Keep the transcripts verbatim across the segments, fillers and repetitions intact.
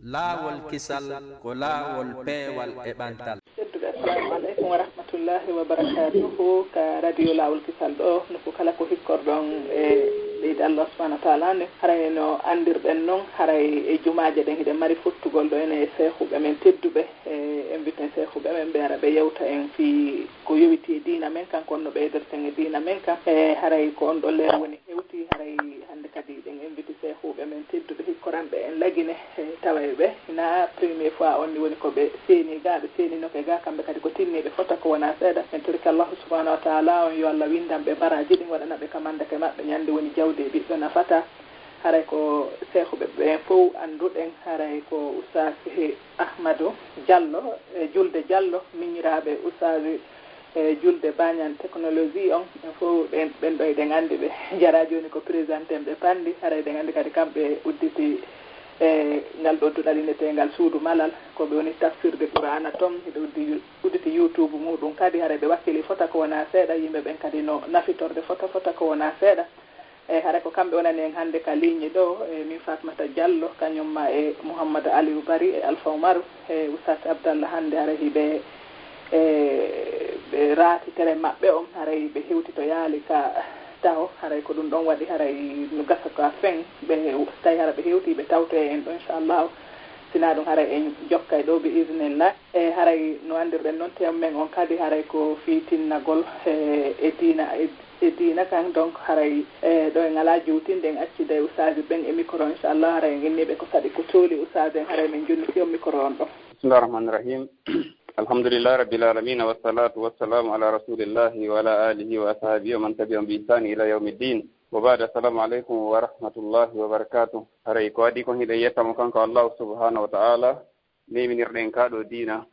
Laawol kisal ko laawol peewal e ɓantal. Tedduɓe, assalamu aleykum wa rahmatullahi wa barakatuhu. Ka radio Laawol Kisal ɗo, nokku kala ko hikkorɗon e leydi Allah subhanahu wa taala nde. Haray no anndirɗen non, haray e jumaaje ɗen hiɗen mari fottugol ɗo ene e seehuɓe men tedduɓe, e invité seehuɓe men ɓe ara ɓe yewta en fii ko yowiti e diina men kan, ko honno ɓeydirten e diina men kan. E haray ko on ɗo leer woni hewti, haray hannde kadi ɗen invité seehuɓe men tedduɓe hikkoranɓe en Lagine, e taway ɓe na premier fois on ni woni ko ɓe seeni ga, ɓe seenino ke ga, kamɓe kadi ko tinniiɓe fota ko wona seeɗa. En torike Allahu subhanahu wa taala on yo Allah windan ɓe baraaji ɗin, waɗana ɓe ka mandake maɓɓe ñande woni jawdi e ɓiɗɗo nafata. Haray ko seehuɓe ɓen fow annduɗen, haray ko Oustaz Ahmadu Diallo e Julde Diallo, miñiraaɓe Oustaz e Julde Bañan Technologie on, ɓen fow ɓen, ɓen ɗo eɗen anndi ɓe. Jara jooni ko présenté ɓe panndi, haray eɗen anndi kadi kamɓe udditi e ngal ɗo duɗal inneteengal Suudu Malal, ko ɓe woni tafsirde Qur'aana ton, hiɓe uddi, udditi YouTube muɗum kadi, haray ɓe wakkili fota ko wona seeɗa, yimɓe ɓen kadi no nafitorde fota fota ko wona seeɗa. E hara ko kamɓe wonani en hannde ka ligne ɗo, e min Fatmata Diallo, kañum ma e Mouhammad Aliou Bari e Alpha Oumarou, e Oustaz Abdallah hannde hara hiɓe, e ɓe raati tere maɓɓe on, haray ɓe hewti to yaali ka taho, haray ko ɗum ɗon waɗi haray no gasa ka fen, ɓe tawi hara ɓe hewti ɓe tawto e en ɗo inchallahu, sina ɗum haray en jokkay ɗo bi iznillah. E haray no anndirɗen noon, teema men on kadi haray ko fii tinnagol e, e diina, e, e diina kan. Donc haray e, ɗo en alaa juutinde, en accida e ustaaji ɓen e micro, inchallah haray en inniiɓe ko saɗi ko cooli ustaaji en, haray min jonniti on micro on ɗo. Bismillah rahmani rahim. Alhamdulillahi rabbil alamina, wassalatu wassalamu ala rasulillahi wa ala alihi wa ashabihi wa man tabi'ahum bi ihsani ila yawmiddin. Wa ba'd, assalamu aleykum wa rahmatullahi wa barakatuh. Haray ko adii kon hiɗen yetta mo kanko Allahu subhanahu wa ta'ala, neeminirɗen kaa ɗoo diina,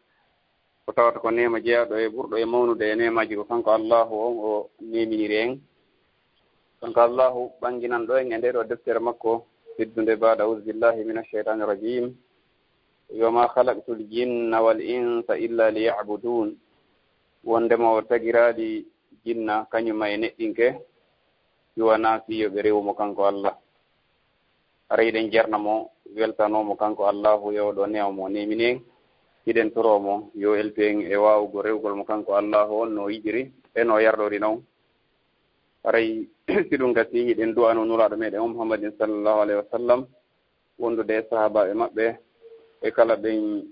ko tawata ko neema jeyaaɗo e ɓurɗo e mawnude e neemaaji, ko kanko Allaahu on o neeminiri en. Kanko Allaahu ɓannginanɗo en e ndee ɗoo deftere makko teddunde, baada auzu billahi mina sheytaani rajim, wa ma khalaqtul jinna wal insa illa liya'budun, wonndema o tagiraali jinna kañum ma e neɗɗinke, si wanaa fii yo ɓe rewu mo kanko Allah. Haray hiɗen jarna mo, weltanoo mo kanko Allaahu e oo ɗoo neema mo neemini en. Hiɗen toroo mo yo eltu en e waawugol rewugol mo kanko Allaahu on no o yiɗiri e no o yarlori non. Haray si ɗum gasii, hiɗen du'anoo Nulaaɗo meɗen on Muhammadin sallallahu alayhi wa sallam, wondude e sahaabaaɓe maɓɓe e kala ɓen,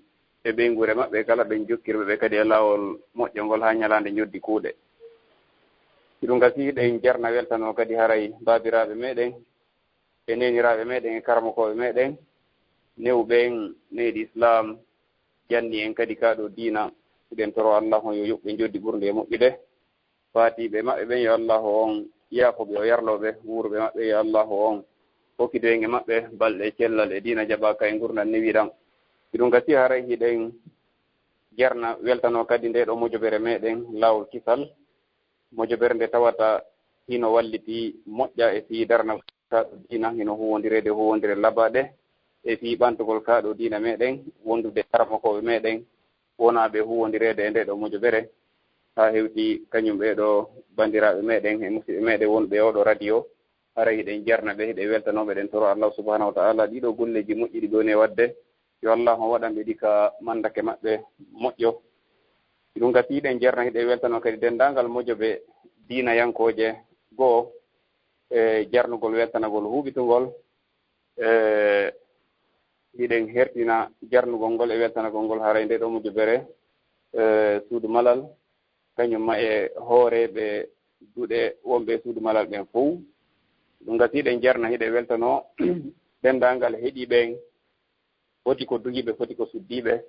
e ɓeynguure maɓɓe e kala ɓen jokkirɓe ɓe kadi e laawol moƴƴo ngol haa ñalaande njoddi kuuɗe. Si ɗum gasii, hiɗen jarna, weltanoo kadi haray baabiraaɓe meɗen e neeniraaɓe meɗen e karamokooɓe meɗen, newu ɓen nehdi Islaam, janni en kadi kaa ɗoo diina. Hiɗen toroo Allaahu on yo yoɓ ɓe njoddi ɓurndi e moƴƴude. Faatiiɓe maɓɓe ɓen, yo Allaahu on yaafo ɓe, o yarloo ɓe. Wuuruɓe maɓɓe, yo Allaahu on hokkidu en e maɓɓe balɗe e cellal e diina jaɓaaka e ngurndan newiiɗan. Si ɗum gasii, haray hiɗen jarna, weltanoo kadi ndee ɗoo mojobere meɗen Laawol Kisal. Mojobere nde tawata hino walliti moƴƴa e fii darnagol kaa ɗoo diina, hino huuwondireede huuwondire labaaɗe e fii ɓantugol kaa ɗoo diina meɗen, wondude karamokooɓe meɗen wonaaɓe huuwondireede e ndee ɗoo mojobere, haa hewti kañum ɓee ɗoo banndiraaɓe meɗen e musiɓɓe meɗen wonɓe e oo ɗoo radio. Haray hiɗen jarna ɓe, hiɗen weltanoo ɓe, hiɗen toroo Allaahu subhanahu wa ta'ala ɗii ɗoo golleeji moƴƴi ɗi ɓe woni e waɗde, yo Allaahu on waɗan ɓe ɗi ka mandake maɓɓe moƴƴo. Ɗum gasii, hiɗen jarna, hiɗen weltanoo kadi denndaangal mojobe diinayankooje goo e jarnugol weltanagol huuɓitungol. E hiɗen hertina jarnugol ngol e weltanagol ngol haray ndee ɗoo mojobere, e Suudu Malal, kañum ma e hooreeɓe duɗe wonɓe e Suudu Malal ɓen fow. Ɗum gasii, hiɗen jarna, hiɗen weltanoo denndaangal heɗiiɓe en, foti ko duhiiɓe, foti ko suddiiɓe.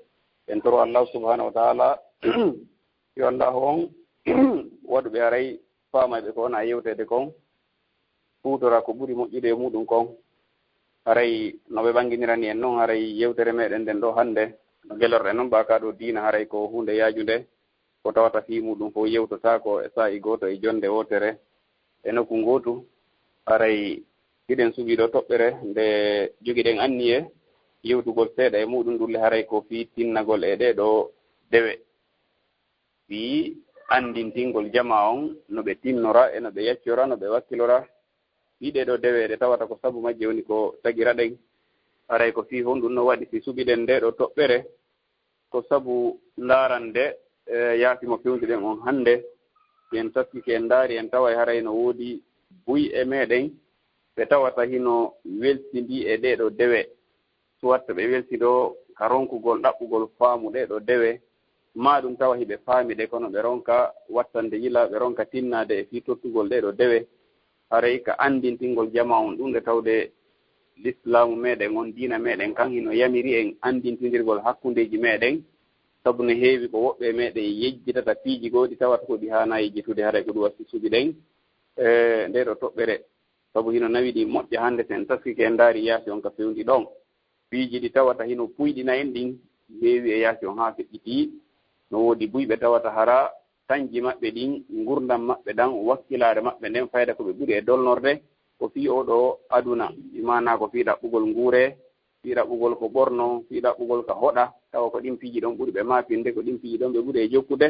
En toroo Allaahu subhanahu wa ta'ala yo Allaahu on waɗu ɓe haray faamayɓe ko wona yewteede kon, huutora ko ɓuri moƴƴude e muɗum kon. Haray no ɓe ɓannginirani en non, haray yewtere meɗen nden ɗoo hannde, no gelorɗen non, ɓaa kaa ɗoo diina haray ko huunde yaajunde, ko tawata fii muɗum fow yewtotaako e saa'i gooto e jonnde wootere e nokku ngootu. Haray hiɗen suɓii ɗoo toɓɓere nde jogiɗen anniye yewtugol seeɗa e muɗum, ɗum le haray ko fii tinnagol e ɗee ɗoo dewe, fii anndintingol jamaa on no ɓe tinnora e no ɓe yaccora, no ɓe wakkilora fii ɗee ɗoo dewe ɗe tawata ko sabu majje woni ko tagira ɗen. Haray ko fii honɗun no waɗi si suɓiɗen ndee ɗoo toɓɓere? Ko sabu ndaarande, e, yaasi mo fewtiɗen on hannde. Si en taskike en ndaari, en taway haray no woodi buy e meɗen ɓe tawata hino welsindii e ɗee ɗoo dewe. Soit ɓe welsindoo ka ronkugol ɗaɓɓugol faamu ɗee ɗoo dewe, maa ɗum tawa hiɓe faami ɗe, kono ɓe ronka wattande yila, ɓe ronka tinnaade e fii tottugol ɗee ɗoo dewe. Haray ka anndintingol jamaa on ɗum, nde tawde lislaamu meɗen on, diina meɗen kan, hino yamiri en anndintindirgol hakkundeeji meɗen, sabu no heewi ko woɓɓe e meɗen yejjitata piiji goo ɗi tawata ko ɗi haanaa yejjitude, haray ko ɗum waɗi si suɓiɗen, e, ndee ɗoo toɓɓere. Sabu hino nawii ɗi moƴƴa hannde, si en taskike en ndaari yaasi on ka fewndi ɗon. Piiji ɗi tawata hino puyɗina en ɗin, heewi e yaasi on haa feƴƴitii. No woodi buy ɓe tawata hara tanji maɓɓe ɗin, ngurndan maɓɓe ɗan, wakkilaare maɓɓe nden, fayda ko ɓe ɓuri e dolnorde ko fii oo ɗoo aduna, bi maanaa ko fii ɗaɓɓugol nguure, fii ɗaɓɓugol ko ɓornoo, fii ɗaɓɓugol ka hoɗa, tawa ko ɗin piiji ɗon ɓuri ɓe maapinde, ko ɗin piiji ɗon ɓe ɓuri e jokkude.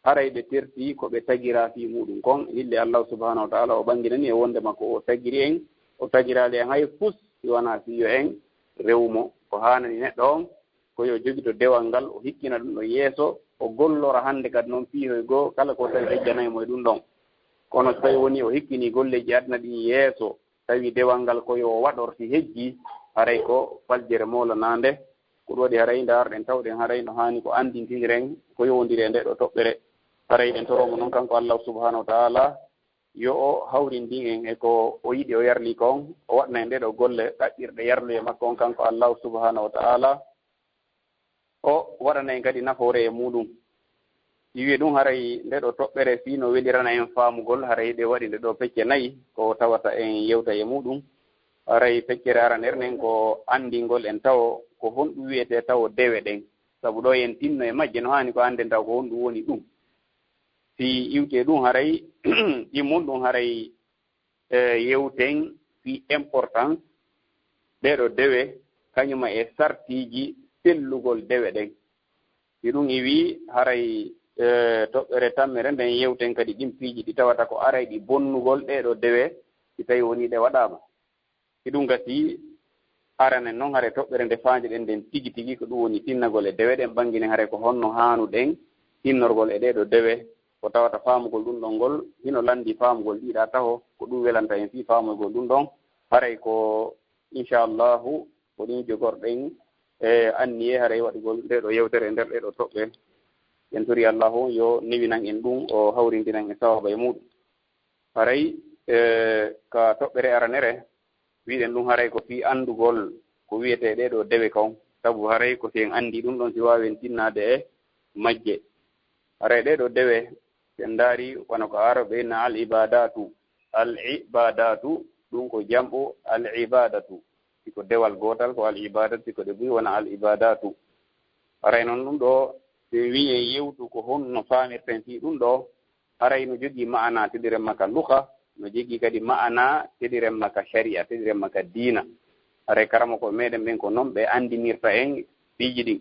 Haray ɓe tertii ko ɓe tagiraa fii muuɗum kon. Hille Allaahu subhaanahu wa ta'aalaa o ɓanginanii e wonndema ko o tagiri en, o tagiraali en hay fus si wanaa fii yo en rewu mo. Ko haanani neɗɗo on, ko yo jogito dewal ngal, o hikkina ɗum ɗon yeeso, o gollora hannde kadi non fii hoy goo, kala ko tawi hejjanay mo e ɗum ɗon. Kono so tawi wonii o hikkinii golleeji aduna ɗin yeeso, tawi dewal ngal ko yo o waɗor si hejjii, haray ko faljere moolanaande. Ko ɗum waɗi haray nde arɗen tawɗen haray no haani ko anndintindiren ko yowondiri e ndee ɗoo toɓɓere. Haray ɗen toroo mo non kanko Allaahu subhaanahu wa ta'aalaa, yo o hawrindin en e ko o yiɗi o yarli kon, o waɗana en ɗee ɗoo golle ɗaɓɓirɗe yarluye makko on kanko Allaahu subhaanahu wa ta'aalaa, o waɗana en kadi nafoore e muuɗum. Si wi'e ɗum haray ndee ɗoo toɓɓere fii no welirana en faamugol, haray ɗe waɗi ɗee ɗoo pecce nayi ko tawata en yewta e muuɗum. Haray feccere aranere nden ko anndingol en tawo ko honɗum wi'etee tawo dewe ɗen. Sabu ɗoo en tinno e majje no haani ko annden tawo ko honɗum woni ɗum. Si iwtee ɗum haray, ɗimmun ɗum haray, e, yewten fii importance ɗee ɗoo dewe, kañuma e sartiiji sellugol dewe ɗen. Si ɗum iwii, haray, e, toɓɓere tammere nden yewten kadi ɗin piiji ɗi tawata ko aray ɗi bonnugol ɗee ɗoo dewe, si tawii wonii ɗe waɗaama. Si ɗum gasii, aranen non haray toɓɓere nde faandiɗen nden tigi tigi ko ɗum woni tinnagol e dewe ɗen, ɓannginen haray ko honno haanuɗen tinnorgol e ɗee ɗoo dewe, ko tawata faamugol ɗum ɗon ngol hino lanndii faamugol ɗii ɗaa taho, ko ɗum welanta en fii faamugol ɗum ɗon. Haray ko, inchallahu, ko ɗum jogorɗen e anniyee haray waɗugol ndee ɗoo yewtere e nder ɗee ɗoo toɓɓe. En torii Allaahu yo newinan en ɗum, o hawrindinan en sawaaba e muuɗum. Haray, e, ka toɓɓere aranere, wi'ɗen ɗum haray ko fii anndugol ko wi'etee ɗee ɗoo dewe kon. Sabu haray ko si en anndii ɗum ɗon, si waawen tinnaade e majje. Haray ɗee ɗoo dewe, si en ndaari, wano ko Aaraɓe na al ibadatu. Al ibadatu, ɗum ko jam'u al ibadatu. Si ko dewal gootal, ko al ibadatu, si ko ɗe buy, wona al ibadatu. Haray non ɗum ɗoo, si en wi'i en yewtu ko honno faamirten fii ɗum ɗoo, haray no jogii ma'anaa teɗiremma ka luga, no jogii kadi ma'anaa teɗiremma ka shari'a, teɗiremma ka diina. Haray karamokooɓe meɗen ɓen ko non ɓe anndinirta en piiji ɗin.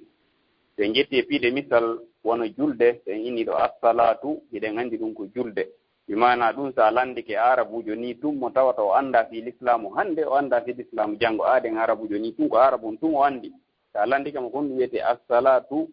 Si en ƴettii e piide misal wano julde, si en innii ɗoo assalaatu, hiɗen anndi ɗum ko julde. Bi maanaa ɗum, si a lanndike Aarabuujo nii tun mo tawata o anndaa fii Lislaamu hannde, o anndaa fii Lislaamu janngo, aaden Aarabuujo nii tun, ko Aarabu on tun o anndi. Si a lanndike mo ko honɗum wi'etee assalaatu,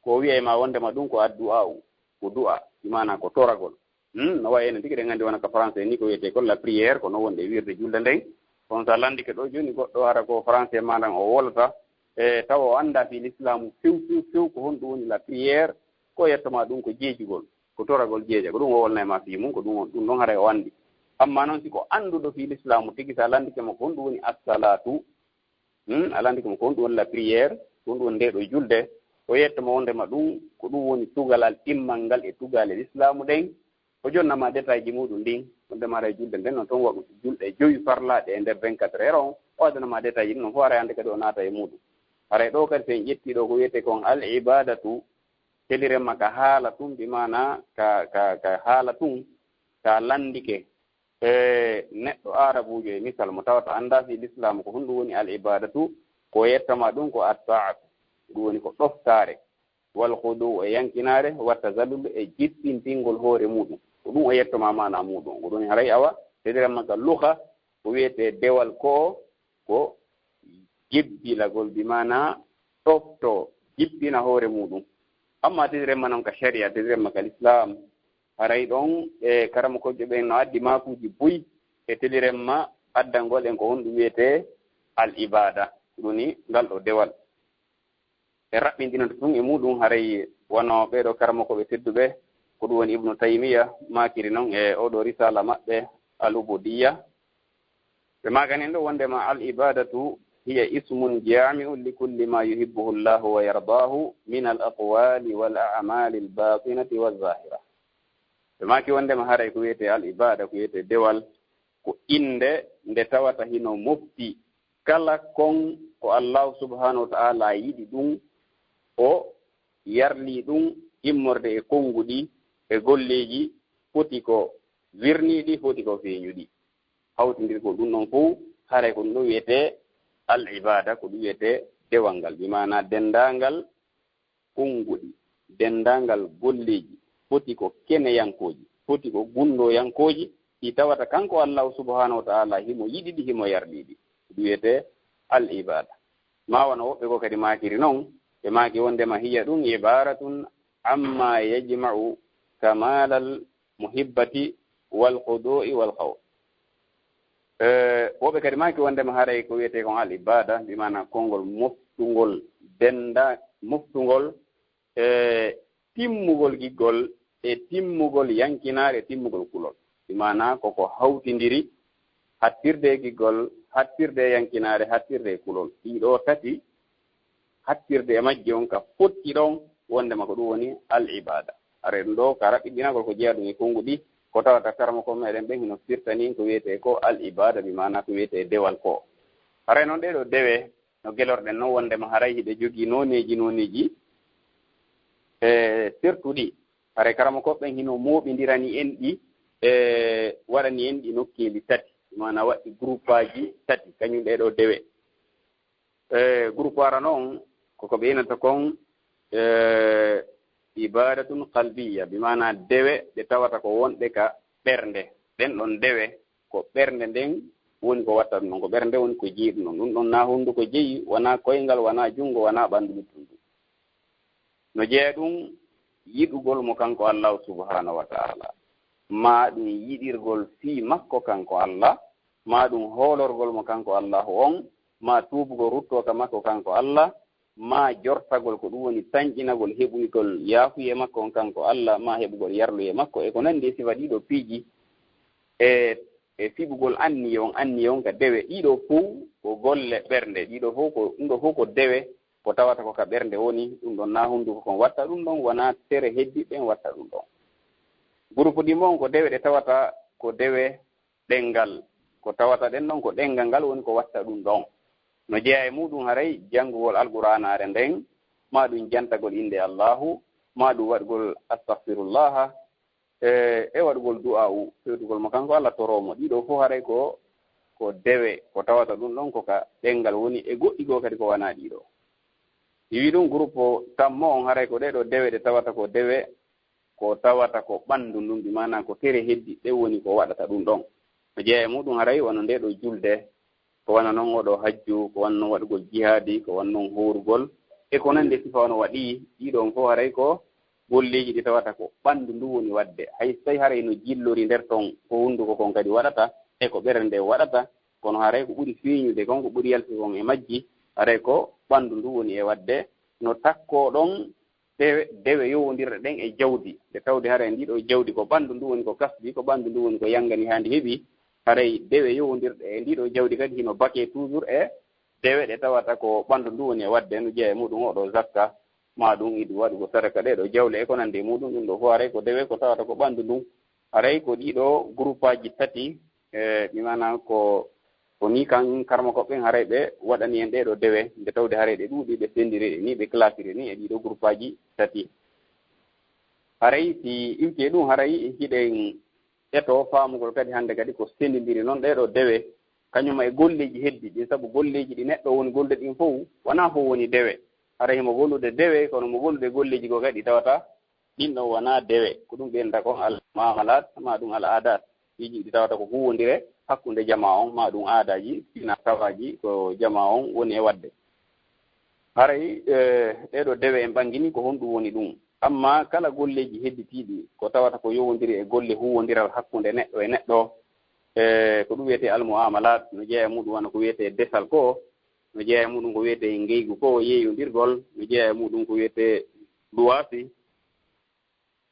ko o wi'ay ma wonndema ɗum ko addu'aa'u, ko du'a, bi maanaa ko toragol. Hmm, no wayi enen tigi, eɗen anndi wona ka français ni ko wi'etee kon la prière, ko non woni e wi'irde julde nden. Kono si a lanndike ɗoo jooni goɗɗo hara ko français maa ndan o wolata, e tawa o anndaa fii Lislaamu few, few, few, ko honɗum woni la prière, ko o yetta ma ɗum ko jeejugol, ko toragol jeeja, ko ɗum o wolnay ma fii mun, ko ɗum on, ɗum ɗon haray o anndi. Amma non si ko annduɗo fii Lislaamu tigi, si a lanndike mo ko honɗum woni assalaatu, Hmm, a lanndike mo ko honɗum woni la prière, ko honɗum woni ndee ɗoo julde, o yetta ma wonndema ɗum ko ɗum woni tugalal ɗimmal ngal e tugaale Lislaamu ɗen. O jonna ma détail ji muuɗum ɗin, wonndema haray julde nden non ton waɗu julɗe jowi farlaaɗe e nder vingt-quatre heures on, o addana ma détail ji ɗin non fof, haray hannde kadi o naata e muuɗum. Haray ɗoo kadi si en ƴettii ɗoo ko wi'etee kon al ibadatu, teɗiremma ka haala tun, bi maanaa ka, ka, ka haala tun, si a lanndike e neɗɗo Aarabuujo e misal mo tawata anndaa fii Lislaamu ko honɗum woni al ibadatu, ko o yetta ma ɗum ko at-ta'atu, ɗum woni ko ɗoftaare, wal khudu'u e yankinaare, wa tazallul e jippintingol hoore muuɗum. Ko ɗum o yetta ma maanaa muuɗum. Ko ɗum woni haray awa, teɗiremma ka luga, ko wi'etee dewal ko, ko jibbilagol, bi maana ɗofto, jippina hoore muuɗum. Amma teddiren ma non ka sharia, teddiren ma ka lislaam, haray ɗon e karamokoojo ɓen no addi maakuuji buy e teddiren ma addangol en ko honɗum wiyetee al ibaada, ɗum ni ngal ɗo dewal. E raɓɓinɗinata tun e muuɗum, haray wano ɓee ɗoo karamokooɓe tedduɓe, ko ɗum woni Ibnu Taymiya maakiri non e oo ɗoo risaala maɓɓe, Al Ubudiyya. Ɓe maakanin ɗo wondema al ibadatu hiya ismun jami'un li kulli ma yuhibbuhu Allahu wa yardahu min al aqwali wal a'mali al batinati wa zahira. Ɓe maaki wondema haray ko wiyetee al ibada, ko wiyetee dewal, ko innde nde tawata hino mofti kala kon ko Allahu subhanahu wa ta'ala yiɗi ɗum, o yarlii ɗum immorde e konnguɗi e golleeji foti ko wirniiɗi, foti ko feeñuɗi. Hawtindirgol ɗum ɗon fow, haray ko ɗum ɗon wiyetee al ibada, ko ɗum wiyetee dewal ngal, bi maana denndaangal konnguɗi, denndaangal golleeji foti ko keneyankooji, foti ko gunndooyankooji, ɗi tawata kanko Allahu subhanahu wa ta'ala himo yiɗi ɗi, himo yarlii ɗi. Ɗum wiyetee al ibada. Ma wano woɓɓe goo kadi maakiri non, ɓe maaki wondema hiya ɗum ibaratun amma yajma'u kamalal muhibbati wal khudu'i wal khawf. Eh, woɓɓe kadi maaki wondema haray ko wiyetee kon al ibada, bi maana konngol moftungol dennda-, moftungol e timmugol giggol e timmugol yankinaare e timmugol kulol. Bi maana ko ko hawtindiri hattirde e giggol, hattirde e yankinaare, hattirde e kulol. Ɗii ɗoo tati, hattirde e majji on ka fotti ɗon, wondema ko ɗum woni al ibada. Haray ɗum ɗoo ka raɓɓiɗinagol ko jeyaa ɗum e konnguɗi, ko tawata karamokooɓe meɗen ɓen hino firtani ko wiyetee ko al ibada, bi maana ko wiyetee dewal ko. Haray non ɗee ɗoo dewe, no gelorɗen non wondema haray hiɗe jogii nooneeji nooneeji, e surtout ɗi. Haray karamokooɓe ɓen hino mooɓindirani en ɗi, e waɗani en ɗi nokkeeli tati, maana waɗi groupaaji tati, kañum ɗee ɗoo dewe. E groupe arano on, ko ko ɓe innata kon, e ibadatun qalbiyya, bi maana dewe ɗe tawata ko wonɗe ka ɓernde. Ɗen ɗon dewe, ko ɓernde nden woni ko watta ɗum ɗon, ko ɓernde woni ko jeyi ɗum ɗon. Ɗum ɗon na hunnduko jeyi, wona koyngal, wona junngo, wona ɓanndu luttundu. No jeya ɗum yiɗugol mo kanko Allahu subhanahu wa ta'ala, maa ɗum yiɗirgol fii makko kanko Allah, maa ɗum hoolorgol mo kanko Allahu on, maa tuubugol ruttoo ka makko kanko Allah, maa jortagol ko ɗum woni tanƴinagol heɓuygol yaafuye makko on kanko Allah, maa heɓugol yarluye makko, e ko nanndi e sifa ɗiɗo piiji, e, e fiɓugol anniye on, anniye on ka dewe. Ɗiɗo fow ko golle ɓernde, ɗiɗo fow ko, ɗum ɗo fow ko dewe, ko tawata ko ka ɓernde woni, ɗum ɗon na hunnduko kon watta ɗum ɗon, wona tere heddiɓe ɓen watta ɗum ɗon. Gurupu ɗimmo on ko dewe ɗe tawata ko dewe ɗenngal, ko tawata ɗen ɗon ko ɗenngal ngal woni ko watta ɗum ɗon. No jeyaa e muuɗum haray janngugol Alqur'aanaare nden, maa ɗum jantagol innde Allaahu, maa ɗum waɗgol astahfirullaaha, e, e waɗugol du'aa'u, fewtugol mo kanko Allah, toroo mo. Ɗii ɗoo fow haray ko, ko dewe, ko tawata ɗum ɗon ko ka ɗenngal woni, e goɗɗi goo kadi ko wanaa ɗii ɗoo. Mi wi'i ɗum gurupu tammo on haray ko ɗee ɗoo dewe ɗe tawata ko dewe, ko tawata ko ɓanndu ndun, bi maanaa ko tere heddiiɗe woni ko waɗata ɗum ɗon. No jeyaa e muuɗum haray wano ndee ɗoo julde, ko wano non oo ɗoo hajju, ko wano non waɗugol jihaadi, ko wano non hoorugol, e ko nanndi e sifa wano waɗi ɗii ɗoo on fow haray ko golleeji ɗi tawata ko ɓanndu ndun woni waɗde. Hay so tawii haray no jillori nder ton ko hunnduko kon kadi waɗata, e ko ɓernde nden waɗata, kono haray ko ɓuri feeñude kon, ko ɓuri yaltude kon e majji, haray ko ɓanndu ndun woni e waɗde. No takkoo ɗon dewe, dewe yowondirɗe ɗen e jawdi, nde tawde haray ndii ɗoo jawdi ko ɓanndu ndun woni ko kasdi, ko ɓanndu ndun woni ko yanngani haa ndi heɓi, haray dewe yowondirɗe e ndii ɗoo jawdi kadi hino bakee toujours e dewe ɗe tawata ko ɓanndu ndun woni e waɗde, no jeyaa e muuɗum oo ɗoo zakka, maa ɗum idu waɗugol sadaka, ɗee ɗoo jawle e ko nanndi e muuɗum, ɗum ɗoo fow haray ko dewe ko tawata ko ɓanndu ndun. Haray ko ɗii ɗoo guruppaaji tati, e, bi maanaa ko, ko nii kan karmakooɓe ɓen haray ɓe waɗani en ɗee ɗoo dewe, nde tawde haray ɗe ɗuuɗi, ɓe senndiri ɗe nii, ɓe classiri nii e ɗii ɗoo guruppaaji tati. Haray si iwtii e ɗum, haray hiɗen etoo faamugol kadi hannde kadi ko senndindiri non ɗee ɗoo dewe, kañum e golleeji heddiiɗi ɗin, sabu golleeji ɗi neɗɗo woni gollude ɗin fow, wonaa fow woni dewe. Haray himo gollude dewe, kono mo gollude golleeji goo kadi tawata ɗin ɗon wonaa dewe. Ko ɗum ɓe innata kon al muamalat, maa ɗum al adat. Piiji ɗi tawata ko huuwondire, hakkunde jamaa on, maa ɗum aadaaji, fina tawaaji ko jamaa on woni e waɗde. Haray, eh, ɗee ɗoo dewe en ɓanngini ko honɗum woni ɗum. Amma kala golleeji hedditiiɗi ko tawata ko yowondiri e golle huuwondiral hakkunde neɗɗo e neɗɗo, eh, ko ɗum wiyetee almu'amalat, no jeyaa e muɗum wano ko wiyetee desal ko, no jeyaa e muɗum ko wiyetee ngeygu ko, yeeyondirgol, no jeyaa e muɗum ko wiyetee luwaasi,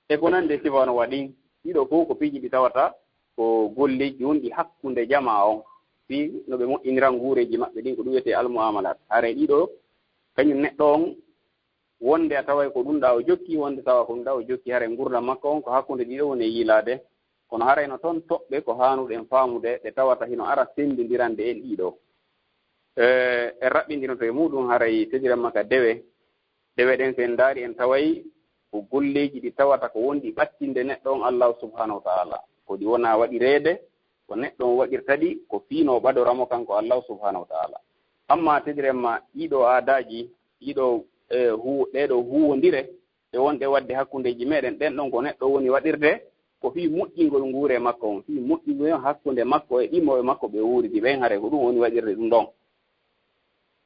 e ko nanndi e sifa no waɗi. Ɗiɗo fof ko piiji ɗi tawata ko golleeji wonɗi hakkunde jamaa on, fii no ɓe moƴƴinira nguureeji maɓɓe ɗin, ko ɗum wiyetee almu'amalat. Haray ɗiɗo, kañum neɗɗo on, wonde a taway ko ɗum ɗaa o jokki, wonde tawa ko ɗum ɗaa o jokki, haray ngurdam makko on ko hakkunde ɗiɗo woni e yiilaade. Kono haray no toon toɓɓe ko haanuɗen faamude, ɗe tawata hino ara senndindirande en ɗiɗo. E, e raɓɓindinoto e muɗum haray tediran maka dewe. Dewe ɗen, so en ndaari, en taway ko golleeji ɗi tawata ko wonɗi ɓattinde neɗɗo on Allahu subhanahu wa ta'ala. Ko ɗi wona waɗireede, ko neɗɗo on waɗirta ɗi, ko fii no ɓadora mo kanko Allahu subhanahu wa ta'ala. Amma tediren ma ɗiɗo aadaaji, ɗiɗo, eh, hu-, ɗee ɗoo huuwondire, ɗe wonɗe waɗde hakkundeeji meɗen, ɗen ɗon ko neɗɗo woni waɗirde, ko fii moƴƴingol nguure makko on, fii moƴƴingol hakkunde makko e ɗimooɓe makko ɓe wuuridi ɓen, haray ko ɗum woni waɗirde ɗum ɗon.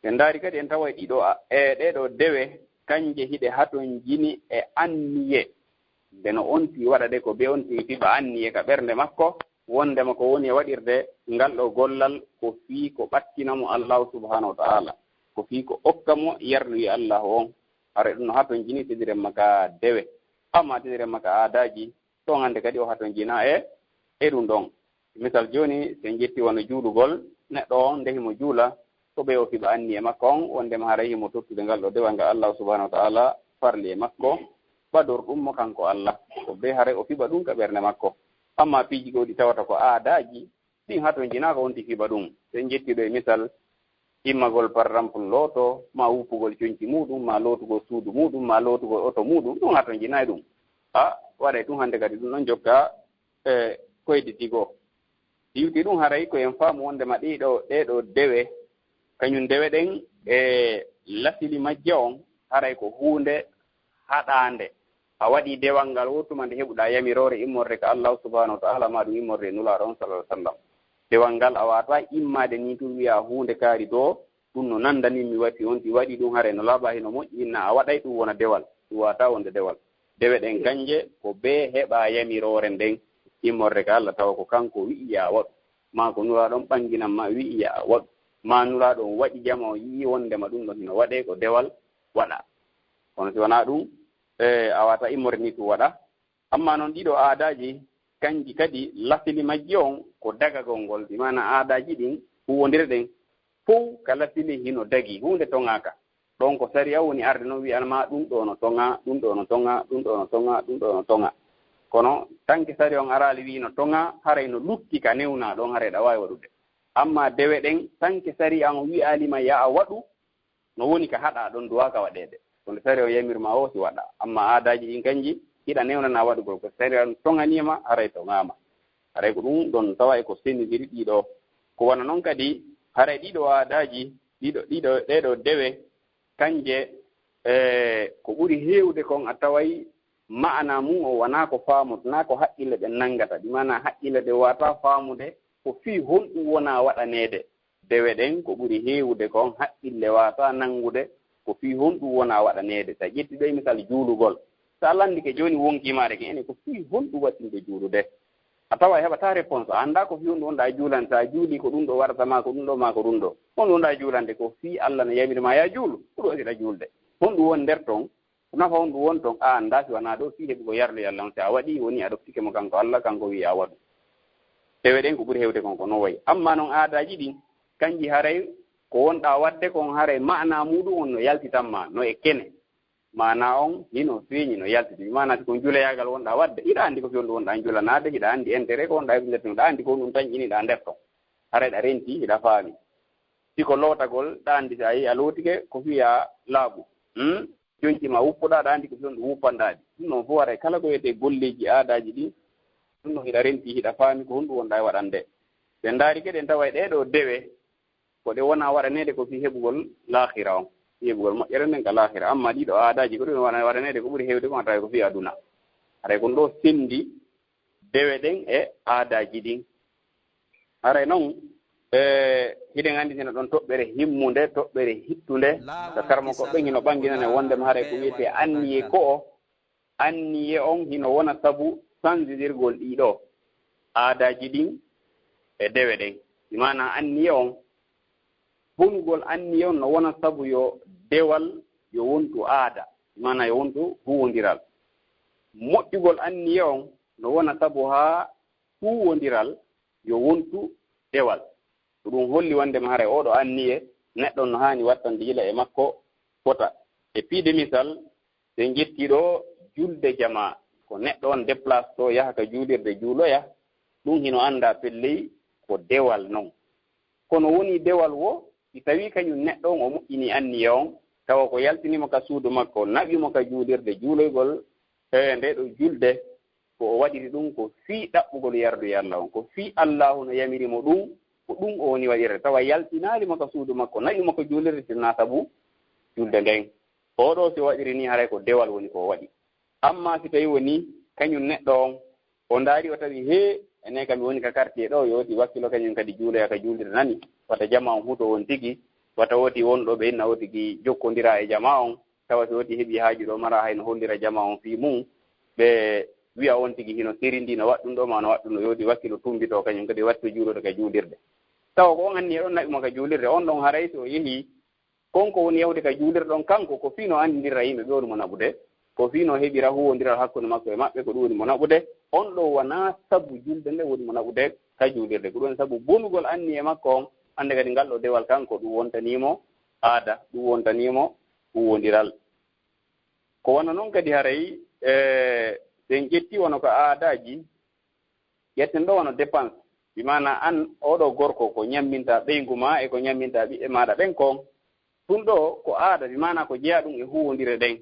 En ndaari kadi, en tawa e ɗiɗo a-, e ɗee ɗoo dewe, kanje hiɗe hatonjini e anniye. Nde no on tigi waɗa ɗe, ko bee on tigi fiɓa anniye ka ɓernde makko, wondema ko woni e waɗirde ngal ɗoo gollal, ko fii ko ɓattina mo Allahu subhanahu wa ta'ala, ko fii ko okka mo yarluwi Allahu on. Haray ɗum no hatonjini tediren ma ka dewe. Amma tediren ma ka aadaaji, ɗon hannde kadi o hatonjinaa e, e ɗum ɗon. Misal jooni, so en ƴetti wano juulugol, neɗɗo on nde himo juula, ko ɓe o fiɓa anniye makko on, wondema haray himo tottude ngal ɗoo dewal ngal Allahu subhanahu wa ta'ala farli e makko, ɓadorɗum mo kanko Allah. Ko bee haray o fiɓa ɗum ka ɓernde makko. Amma piiji goo ɗi tawata ko aadaaji, ɗin hatonjinaa ko on tigi fiɓa ɗum. So en ƴetti ɗoo e misal, immagol, par exemple, looto, maa wuppugol conci muɗum, maa lootugol suudu muɗum, maa lootugol oto muɗum, ɗum hatonjinaa e ɗum. A waɗay ɗum hannde kadi, ɗum ɗon jokka, e, koyde tigo. Iwti ɗum haray ko en faamu wondema ɗii ɗoo, ɗee ɗoo dewe, kañum dewe ɗen e lasili majje on, haray ko huunde haɗaande. A waɗii dewal ngal, wo tuma nde heɓuɗaa yamiroore immorde ka Allahu subhanahu wa ta'ala, maa ɗum immorde e Nulaaɗo on, sallallahu alaihi wasallam. Dewal ngal a waawataa immaade nii tun wi'aa huunde kaari ɗoo, ɗum no nandani mi wati on, si waɗii ɗum haray no laaɓaa, hino moƴƴi, inna a waɗay ɗum wona dewal. Ɗum waawataa wonde dewal. Dewe ɗen kanje ko bee heɓaa yamiroore nden immorde ka Allah, tawa ko kanko wi'i yaa waɗu, maa ko Nulaaɗo on ɓanginan ma wi'i yaa waɗu, maa Nulaaɗo on waɗi jama o yi'i wondema ɗum ɗon hino waɗee ko dewal, waɗaa. Kono si wanaa ɗum, e, a waawataa immorde nii tun waɗaa. Amma non ɗii ɗoo aadaaji, kanji kadi lasili majji on ko dagagol ngol, bi maana aadaaji ɗin huuwondire ɗen fow ka lasili hino dagi, huunde toŋaaka. Ɗon ko sariya woni arde non wi'an ma ɗum ɗoo no toŋaa, ɗum ɗoo no toŋaa, ɗum ɗoo no toŋaa, ɗum ɗoo no toŋaa. Kono tanke sariya on araali wi'i no toŋaa, haray no lutti ka newnaa ɗon, haray ɗa waawi waɗude. Amma dewe ɗen, tanke sariya on wi'aali ma yaa a waɗu, no woni ka haɗaa ɗon, duwaaka waɗeede. Ko nde sariya on yamir ma o si waɗaa. Amma aadaaji ɗin kanji, hiɗa newnanaa waɗugol. Ko sariya on toŋanii ma, haray toŋaama. Haray ko ɗum ɗon tawa e ko sendindiri ɗii ɗoo. Ko wano non kadi, haray ɗii ɗoo aadaaji, ɗii ɗoo, ɗii ɗoo, ɗee ɗoo dewe, kanje, e, ko ɓuri heewde kon a taway maanaa mum o wanaa ko faamude, naa ko haqqille ɗen nanngata. Ɗi maanaa haqqille ɗen waawataa faamude ko fii honɗum wonaa waɗaneede. Dewe ɗen ko ɓuri heewude kon haqqille waawataa nanngude ko fii honɗum wonaa waɗaneede. Si a ƴetti ɗoo e misal juulugol, si a lanndike jooni wonkii maaɗa ken ene ko fii honɗum waɗɗinte juulude, a tawa a heɓataa réponse. A anndaa ko fii honɗum wonɗaa juulande. Si a juulii ko ɗum ɗoo waɗata ma, ko ɗum ɗoo maa ko ɗum ɗoo. Honɗum wonɗaa juulande? Ko fii Allah no yamir ma yaa juulu. Ko ɗum wasiɗaa juulde. Honɗum woni nder ton? Ko nafa honɗum woni ton? A anndaa si wanaa ɗoo fii heɓugol yarluyal Allah on. Si a waɗii, woni a ɗoftike mo kanko Allah, kanko wi'i a waɗu. Dewe ɗen ko ɓuri heewde kon ko non wayi. Amma non aadaaji ɗin, kanji haray ko wonɗaa waɗde kon haray maanaa muɗum on no yaltitan ma, no e kene. Maanaa on hino feeñi no yaltiti. Maanaa si kon juuloyaagal wonɗaa waɗde, hiɗa anndi ko fii honɗum wonɗaa juulanaade, hiɗa anndi intérêt ko wonɗaa heɓude nder ton, hiɗa anndi ko honɗum tañƴiniɗaa nder ton. Haray ɗa rentii, hiɗa faami. Si ko lootagol, ɗa anndi si a yii a lootike, ko fii yaa laaɓu. Hmm? Conci ma wuppuɗaa, ɗa anndi ko fii honɗum wuppanɗaa ɗi. Ɗum ɗon fow haray kala ko wiyetee golleeji aadaaji ɗin, ɗum ɗon hiɗa rentii, hiɗa faami ko honɗum wonɗaa e waɗande. Si en ndaari kadi en taway ɗee ɗoo dewe, ko ɗe wonaa waɗaneede ko fii heɓugol laakhira on, fii heɓugol moƴƴere nden ka laakhira. Amma ɗii ɗoo aadaaji ko ɗum wona waɗaneede ko ɓuri heewde kon a taway ko fii aduna. Haray ko ɗum ɗoo senndi dewe ɗen e aadaaji ɗin. Haray noon, e, hiɗen anndi hino ɗon toɓɓere himmunde, toɓɓere hittunde, ka karamoko ɓen hino ɓanginane wonndema haray ko wiyetee anniye ko o, anniye on hino wona sabu sanjidirgol ɗii ɗoo aadaaji ɗin e dewe ɗen. Bi maanaa anniye on, bonugol anniye on no wona sabu yo dewal yo wontu aada, bi maanaa yo wontu huuwondiral. Moƴƴugol anniye on no wona sabu haa huuwondiral yo wontu dewal. Ko ɗum holli wonndema haray oo ɗoo anniye neɗɗo no haani wattande yila e makko fota. E piide misal, so en ƴettii ɗoo julde jamaa, ko neɗɗo on déplace too yaha ka juulirde juuloya, ɗum hino anndaa pelley ko dewal non. Kono wonii dewal woo, si tawii kañum neɗɗo on o moƴƴinii anniya on, tawa ko yaltini mo ka suudu makko, naɓi mo ka juulirde juuloygol, e, ndee ɗoo julde, ko o waɗiri ɗum ko fii ɗaɓɓugol yarduye Alla on, ko fii Allaahu no yamiri mo ɗum, ko ɗum o woni waɗirde, tawa yaltinaali mo ka suudu makko, naɓi mo ka juulirde, si wonaa sabu julde nden. Oo ɗoo si o waɗiri nii, haray ko dewal woni ko o waɗi. Ammaa si tawii wonii kañum neɗɗo on, o ndaari o tawi, hee, enee kam mi woni ka quartier ɗoo, yo woti wakkilo kañum kadi juuloya ka juulirde nani, wata jamaa on huto on tigi, wata woti won ɗo ɓe inna o tigi jokkondiraa e jamaa on, tawa si woti heɓii haaju ɗoo maraa hay no hollira jamaa on fii mun, ɓe wi'a on tigi hino serindii no waɗɗun ɗoo maa no waɗɗun ɗoo, yo woti wakkilo tumbitoo kañum kadi watto juulode ka juulirde. Tawa ko on anniya ɗon naɓi mo ka juulirde, on ɗon haray si o yehii, kon ko woni yahude ka juulirde ɗon, kanko ko fii no anndindira yimɓe ɓe woni mo naɓude, ko fii no heɓira huuwondiral hakkunde makko e maɓɓe, ko ɗum woni mo naɓude. On ɗoo wanaa sabu julde nde woni mo naɓude ka juulirde, ko ɗum woni sabu bonugol anniye makko on. Hannde kadi ngal ɗoo dewal kanko ɗum wontanii mo aada, ɗum wontanii mo huuwondiral. Ko wano non kadi haray, e, si en ƴettii wano ko aadaaji, ƴetten ɗoo wano dépense, bi maanaa an oo ɗoo gorko ko ñammintaa ɓeyngu maa e ko ñammintaa ɓiɓɓe maaɗa ɓen kon, ɗum ɗoo ko aada, bi maanaa ko jeyaa ɗum e huuwondire ɗen.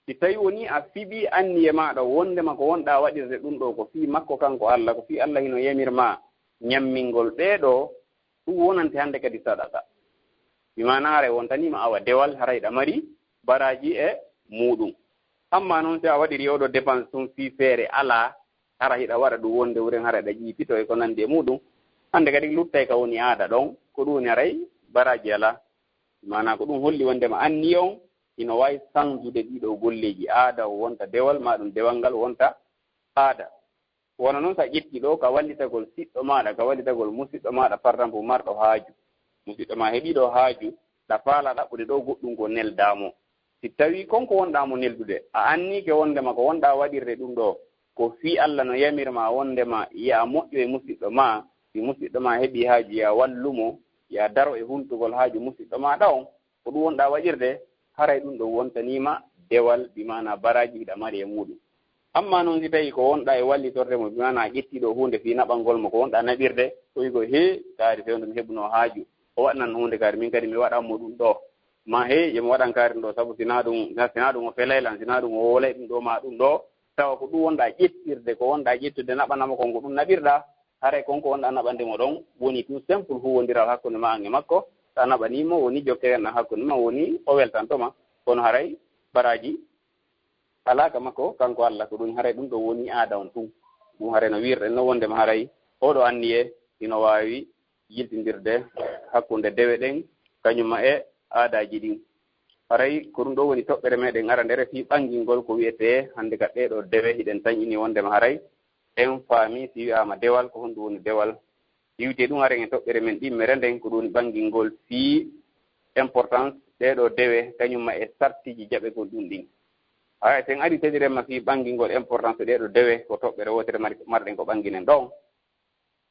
Si tawii wonii a fiɓii anniye maaɗa wonndema ko wonɗaa waɗirde ɗum ɗoo ko fii makko kanko Alla, ko fii Alla hino yamir maa ñammingol ɗee ɗoo, ɗum wonante hannde kadi sadaqa. Mi maanaare wontanii ma awa dewal, hara hiɗa mari baraaji e muuɗum. Ammaa non, si a waɗirii oo ɗoo dépense tun fii feere alaa, hara hiɗa waɗa ɗum wonde wuren, hara hiɗa jiipitoo e ko nanndi e muuɗum, hannde kadi luttay ka woni aada ɗon, ko ɗum woni haray baraaji alaa. Maanaa ko ɗum holli wonndema anniye on hino waawi sanjude ɗii ɗoo golleeji, aada o wonta dewal, maa ɗum dewal ngal wonta aada. Wano non, so a ƴettii ɗoo ka wallitagol siɗɗo maaɗa, ka wallitagol musiɗɗo maaɗa, par exemple, marɗo haaju. Musiɗɗo maa heɓii ɗoo haaju, ɗa faalaa ɗaɓɓude ɗoo goɗɗum ko, neldaa mo. Si tawii kon ko wonɗaa mo neldude, a anniike wonndema ko wonɗaa waɗirde ɗum ɗoo, ko fii Alla no yamir maa wonndema yo a moƴƴo e musiɗɗo maa, si musiɗɗo maa heɓii haaju, yo a wallu mo, yo a daro e huntugol haaju musiɗɗo maaɗa on, ko ɗum wonɗaa waɗirde, haray ɗum ɗoo wontanii ma dewal, bi maanaa baraaji hiɗa mari e muuɗum. Ammaa non, si tawii ko wonɗaa e wallitorde mo, bi maanaa a ƴettii ɗoo huunde fii naɓangol mo, ko wonɗaa naɓirde, ko wi'ugol, hee, kaari fewndo mi heɓunoo haaju, o waɗanan huunde, kaari min kadi mi waɗan mo ɗum ɗoo. Maa, hee, yo mi waɗan kaari ɗum ɗoo, sabu si naa ɗum, si naa ɗum o felay lan, si naa ɗum o wowlay ɗum ɗoo maa ɗum ɗoo, tawa ko ɗum wonɗaa ƴettirde, ko wonɗaa ƴettude naɓana mo kon, ko ɗum naɓirɗaa. Haray kon ko wonɗaa naɓande mo ɗon woni tout simple huuwondiral hakkunde maa an e makko. So a naɓanii mo, woni jokkere an hakkunde maa, woni o weltanto ma. Kono haray baraaji alaa ka makko, kanko Alla, ko ɗum haray ɗum ɗoo woni aada on tun. Ɗum haray no wiirɗen no wonndema haray oo ɗoo anniye hino waawi yiltindirde hakkunde dewe ɗen, kañum ma e aadaaji ɗin. Haray ko ɗum ɗoo woni toɓɓere meɗen arandere fii ɓangingol ko wi'etee hannde ka ɗee ɗoo dewe. Hiɗen tanƴinii wonndema haray en faamii si wi'aama dewal, ko honɗum woni dewal. Iwtee ɗum haren e toɓɓere men ɗimmere nden, ko ɗum woni ɓangingol fii importance ɗee ɗoo dewe, kañum ma e sartiiji jaɓegol ɗum ɗin. Haya, si en arii tediren ma fii ɓangingol importance ɗee ɗoo dewe, ko toɓɓere wootere mari-, marɗen ko ɓanginen ɗon.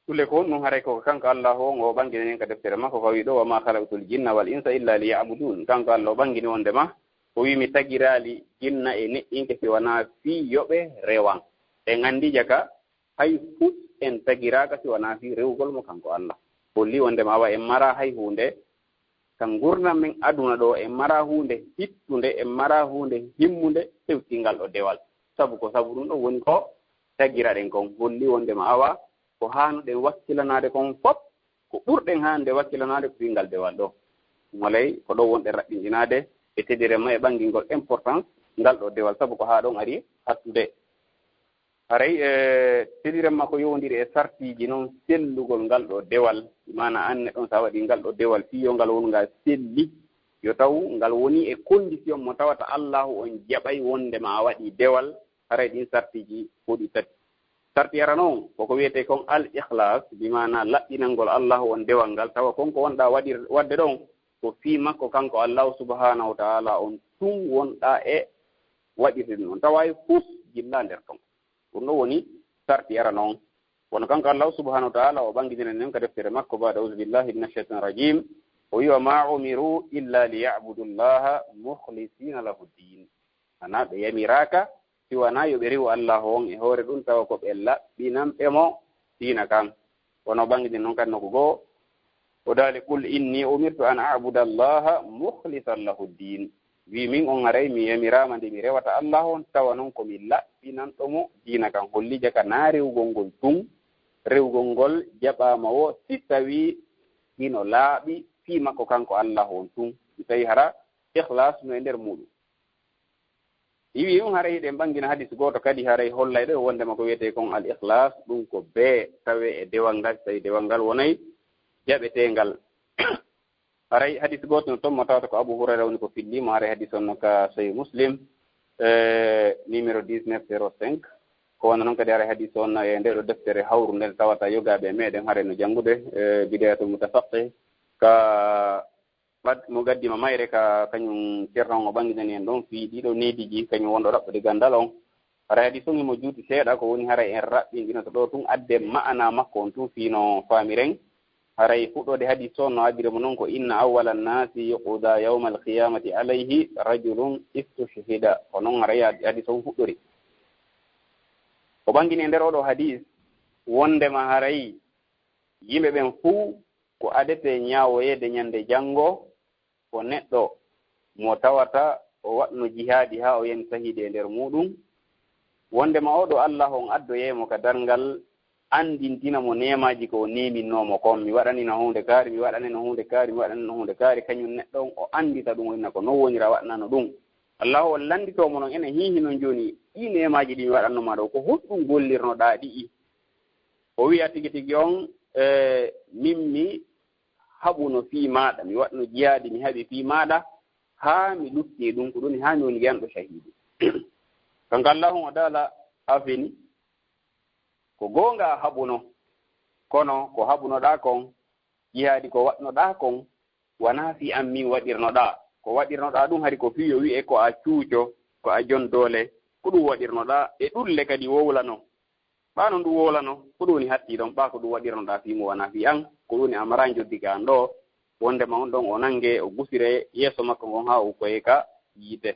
Ɗule ko honɗum haray ko kanko Allaahu on o ɓanginani en ka deftere makko, ko wi'i ɗoo, "Wa maa khalaqtul jinna wal insa illa liya'budun." Kanko Alla o ɓangini wonndema o wi'i, "Mi tagiraali jinna e neɗɗinke si wanaa fii yo ɓe rewan." En anndii jaka, hay fus en tagiraaka si wanaa fii rewugol mo kanko Alla. Holli wonndema awa en maraa hay huunde ka ngurndan men aduna ɗoo, en maraa huunde hittunde, en maraa huunde himmunde fewti ngal ɗoo dewal. Sabu ko sabu ɗum ɗoo woni ko tagiraɗen kon. Holli wonndema awa ko haanuɗen wakkilanaade kon fof, ko ɓurɗen haande wakkilanaade ko fii ngal dewal ɗoo. Molay ko ɗoo wonɗen raɓɓinɗinaade e tedere ma e ɓangingol importance ngal ɗoo dewal, sabu ko haa ɗon ari hattude. Haray e seliren makko yowondiri e sartiiji noon sellugol ngal ɗo dewal, maana an neɗɗo on, so a waɗii ngal ɗo dewal, fii yo ngal wonu ngal selli, yo taw ngal wonii e condition mo tawata Allaahu on jaɓay wonde ma a waɗii dewal, haray ɗin sartiiji ko ɗi tati. Sarti arano on, ko ko wiyetee kon al ikhlas, bi maana laɓɓinangol Allaahu on dewal ngal, tawa kon ko wonɗaa waɗir-, waɗde ɗon, ko fii makko kanko Allaahu subhaanahu wa ta'ala on tun wonɗaa e waɗirde ɗum on. Tawa hay fus jillaa nder ton. Ɗum ɗo woni sarti arano on. Kono kanko Allaahu subhaanahu wa ta'ala o ɓanngitini en ka deftere makko, ba'da a'uuzu billaahi mina shaytaani rajiim. O wi'i, "Wa maa umiru illa li ya'budu Llaaha mukhlisiina lahu ddiin." Ana ɓe yamiraaka si wanaa yo ɓe rewu Allaahu on e hoore ɗum, tawa ko ɓe laɓɓinanɓe mo diina kan. Kono ɓanngitini noon kadi nokku goo, o daali, "Qul inni umirtu an a'buda Llaaha mukhlisan lahu ddiin." Wi min on haray mi yamiraama nde mi rewata Allaahu on, tawa noon ko mi laɓɓinanɗo mo diina kan. Holli jaka naa rewugol ngol tun, rewugol ngol jaɓaama wo si tawii hino laaɓi fii makko kanko Allaahu on tun. Si tawii hara ikhlas no e nder muuɗum. Iwi ɗum haray hiɗen ɓanngina hadis gooto kadi haray hollayɗo e wonndema ko wiyetee kon al ikhlas, ɗum ko bee tawee e dewal ngal, si tawii dewal ngal wonay jaɓeteengal. Haray hadis gooto no ton mo tawata ko Abu Hurayra woni ko filli mo, haray hadis on no ka Sahih Muslim, eh, numéro dix-neuf zéro cinq. Ko wano noon kadi haray hadis on no e nde ɗo deftere hawru nde tawata yogaaɓe e meɗen haray no janngude, eh, Bidayatul Mutafaqqih ka ɓad-, mo gaddi ma mayre ka kañum Ceerno on o ɓanginani en ɗon fii ɗiɗo neediiji kañum wonɗo raɓɓude ganndal on. Haray hadis on himo juuti seeɗa, ko woni haray en raɓɓinɗinoto ɗo tun adde ma'ana makko on tun fii no faamiren. Haray fuɗɗoode hadis on no addire mo non ko, "Inna awwala nnaasi yuqda yawmal qiyamati alayhi rajulun istushhida." Ko non haray had-, hadis on fuɗɗori. O ɓangini e nder oɗo hadis wondema haray yimɓe ɓen fuu ko adetee ñaawoyeede ñande janngo ko neɗɗo mo tawata o waɗno jihaadi haa o yani sahiidi e nder muuɗum, wondema oo ɗoo Allaahu on addoyay mo ka darngal anndintina mo neemaaji ko o neeminnoo mo kon. Mi waɗanino huunde kaari, mi waɗanino huunde kaari, mi waɗanino huunde kaari, kañum neɗɗo on o anndita ɗum, o inna ko non wonira waɗnano ɗum. Allaahu on lannditoo mo non, enen hiihi non jooni, ɗii neemaaji ɗi mi waɗanno maa ɗoo, ko honɗum gollirnoɗaa ɗi'i? O wi'a tigi tigi on, e, min mi haɓuno fii maaɗa, mi waɗno jihaadi, mi haɓi fii maaɗa, haa mi lutti e ɗum, ko ɗum haa mi woni yanɗo shahiidi. Kanko Allaahu o daala a feni, ko goonga a haɓuno, kono ko haɓunoɗaa kon, jihaadi ko waɗnoɗaa kon, wanaa fii an min waɗirnoɗaa. Ko waɗirnoɗaa ɗum hari ko fii yo wi'e ko a cuuco, ko a jon doole, ko ɗum waɗirnoɗaa, e ɗulle kadi wowlano. Ɓaa non ɗum wowlano, ko ɗum woni hatti ɗon, ɓaa ko ɗum waɗirnoɗaa fii mo wanaa fii an, ko ɗum woni a maraa njoddi ka an ɗoo, wondema on ɗon o nangee, o gusiree yeeso makko ngon haa o ukkoyee ka yiite.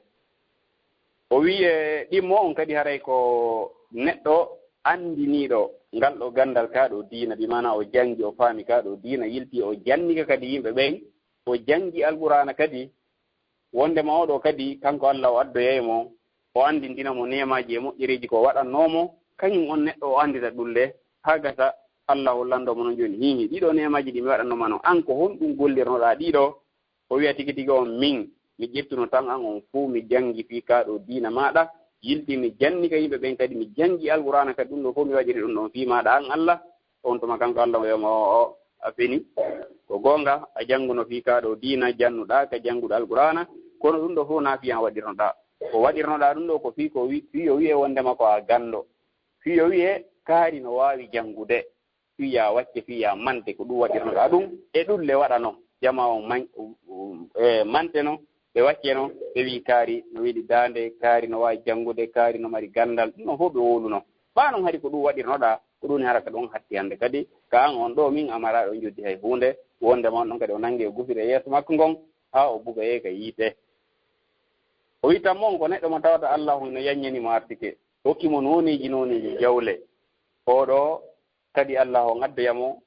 O wi'i e ɗimmo on kadi haray ko neɗɗo anndiniiɗo ngal ɗoo ganndal kaa ɗoo diina, bi maanaa o janngi, o faami kaa ɗoo diina, yiltii o jannika kadi yimɓe ɓen, o janngi Alqur'aana kadi, wondema oo ɗoo kadi kanko Alla o addoyay mo, o anndintina mo neemaaji e moƴƴereeji ko waɗannoo mo, kañum on neɗɗo o anndita ɗum le, haa gasa Alla hollandoo mo non jooni, hiihi, ɗii ɗoo neemaaji ɗi mi waɗannoo ma non, an ko honɗum gollirnoɗaa ɗii ɗoo? O wi'a tigi tigi on, min, mi ƴettuno tan an on fuu, mi janngi fii kaa ɗoo diina maaɗa, yiltii mi jannika yimɓe ɓen kadi, mi janngi Alqur'aana kadi, ɗum ɗoo fof mi waɗiri ɗum ɗon fii maaɗa an Alla. On tuma kanko Alla o wi'a mo, o, o, a feni. Ko goonga, a jannguno fii kaa ɗoo diina, jannuɗaa ka jannguɗo Alqur'aana, kono ɗum ɗoo fof naa fii an waɗirnoɗaa. Ko waɗirnoɗaa ɗum ɗoo ko fii ko wi-, fii yo wi'e wondema ko a ganndo. Fii yo wi'e kaari no waawi janngude. Fii yo a wacce, fii yo a mante, ko ɗum waɗirnoɗaa ɗum. E ɗum le waɗano, jamaa on man-, um, um, e manteno, ɓe wacceno, ɓe wi'i kaari no weli daande, kaari no waawi janngude, kaari no mari ganndal, ɗum ɗon fof ɓe wowluno. Ɓaa non hari ko ɗum waɗirnoɗaa, ko ɗum woni hara ka ɗon hatti hannde kadi, ka an on ɗoo min a maraa ɗoo njoddi hay huunde, wondema on ɗon kadi o nangee o gusiree yeeso makko ngon, haa o bugayee ka yiite. O wi'i tammo on ko neɗɗo mo tawata Allaahu no yanñani mo arsike, hokki mo nooneeji nooneeji jawle. Oo ɗoo kadi Allaahu on addoya mo,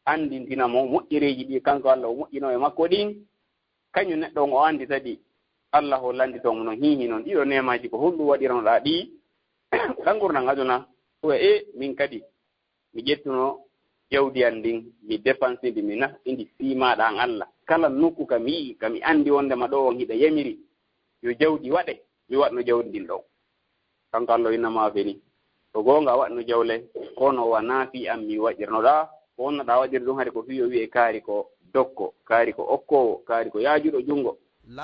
anndintina mo moƴƴereeji ɗi kanko Alla o moƴƴinoo e makko ɗin, kañum neɗɗo on o anndita ɗi. Alla o lannditoo mo non, hiihi non, ɗii ɗoo neemaaji ko honɗum waɗirnoɗaa ɗi? Ɗan ngurndan aduna, o wi'a, e, min kadi, mi ƴettuno jawdi an ndin, mi dépensindi, mi nafqi ndi fii maaɗa an Alla. Kala nokku ka mi yi'i, ka mi anndi wondema ɗoo on hiɗa yamiri yo jawdi waɗe, mi waɗno jawdi ndin ɗon. Kanko Alla o inna mo a feni. Ko goonga a waɗno jawle, kono wanaa fii an mi waɗirnoɗaa. Ko wonnoɗaa waɗirde ɗum hari ko fii o wi'e kaari ko dokko, kaari ko okkoowo, kaari ko yaajuɗo junngo.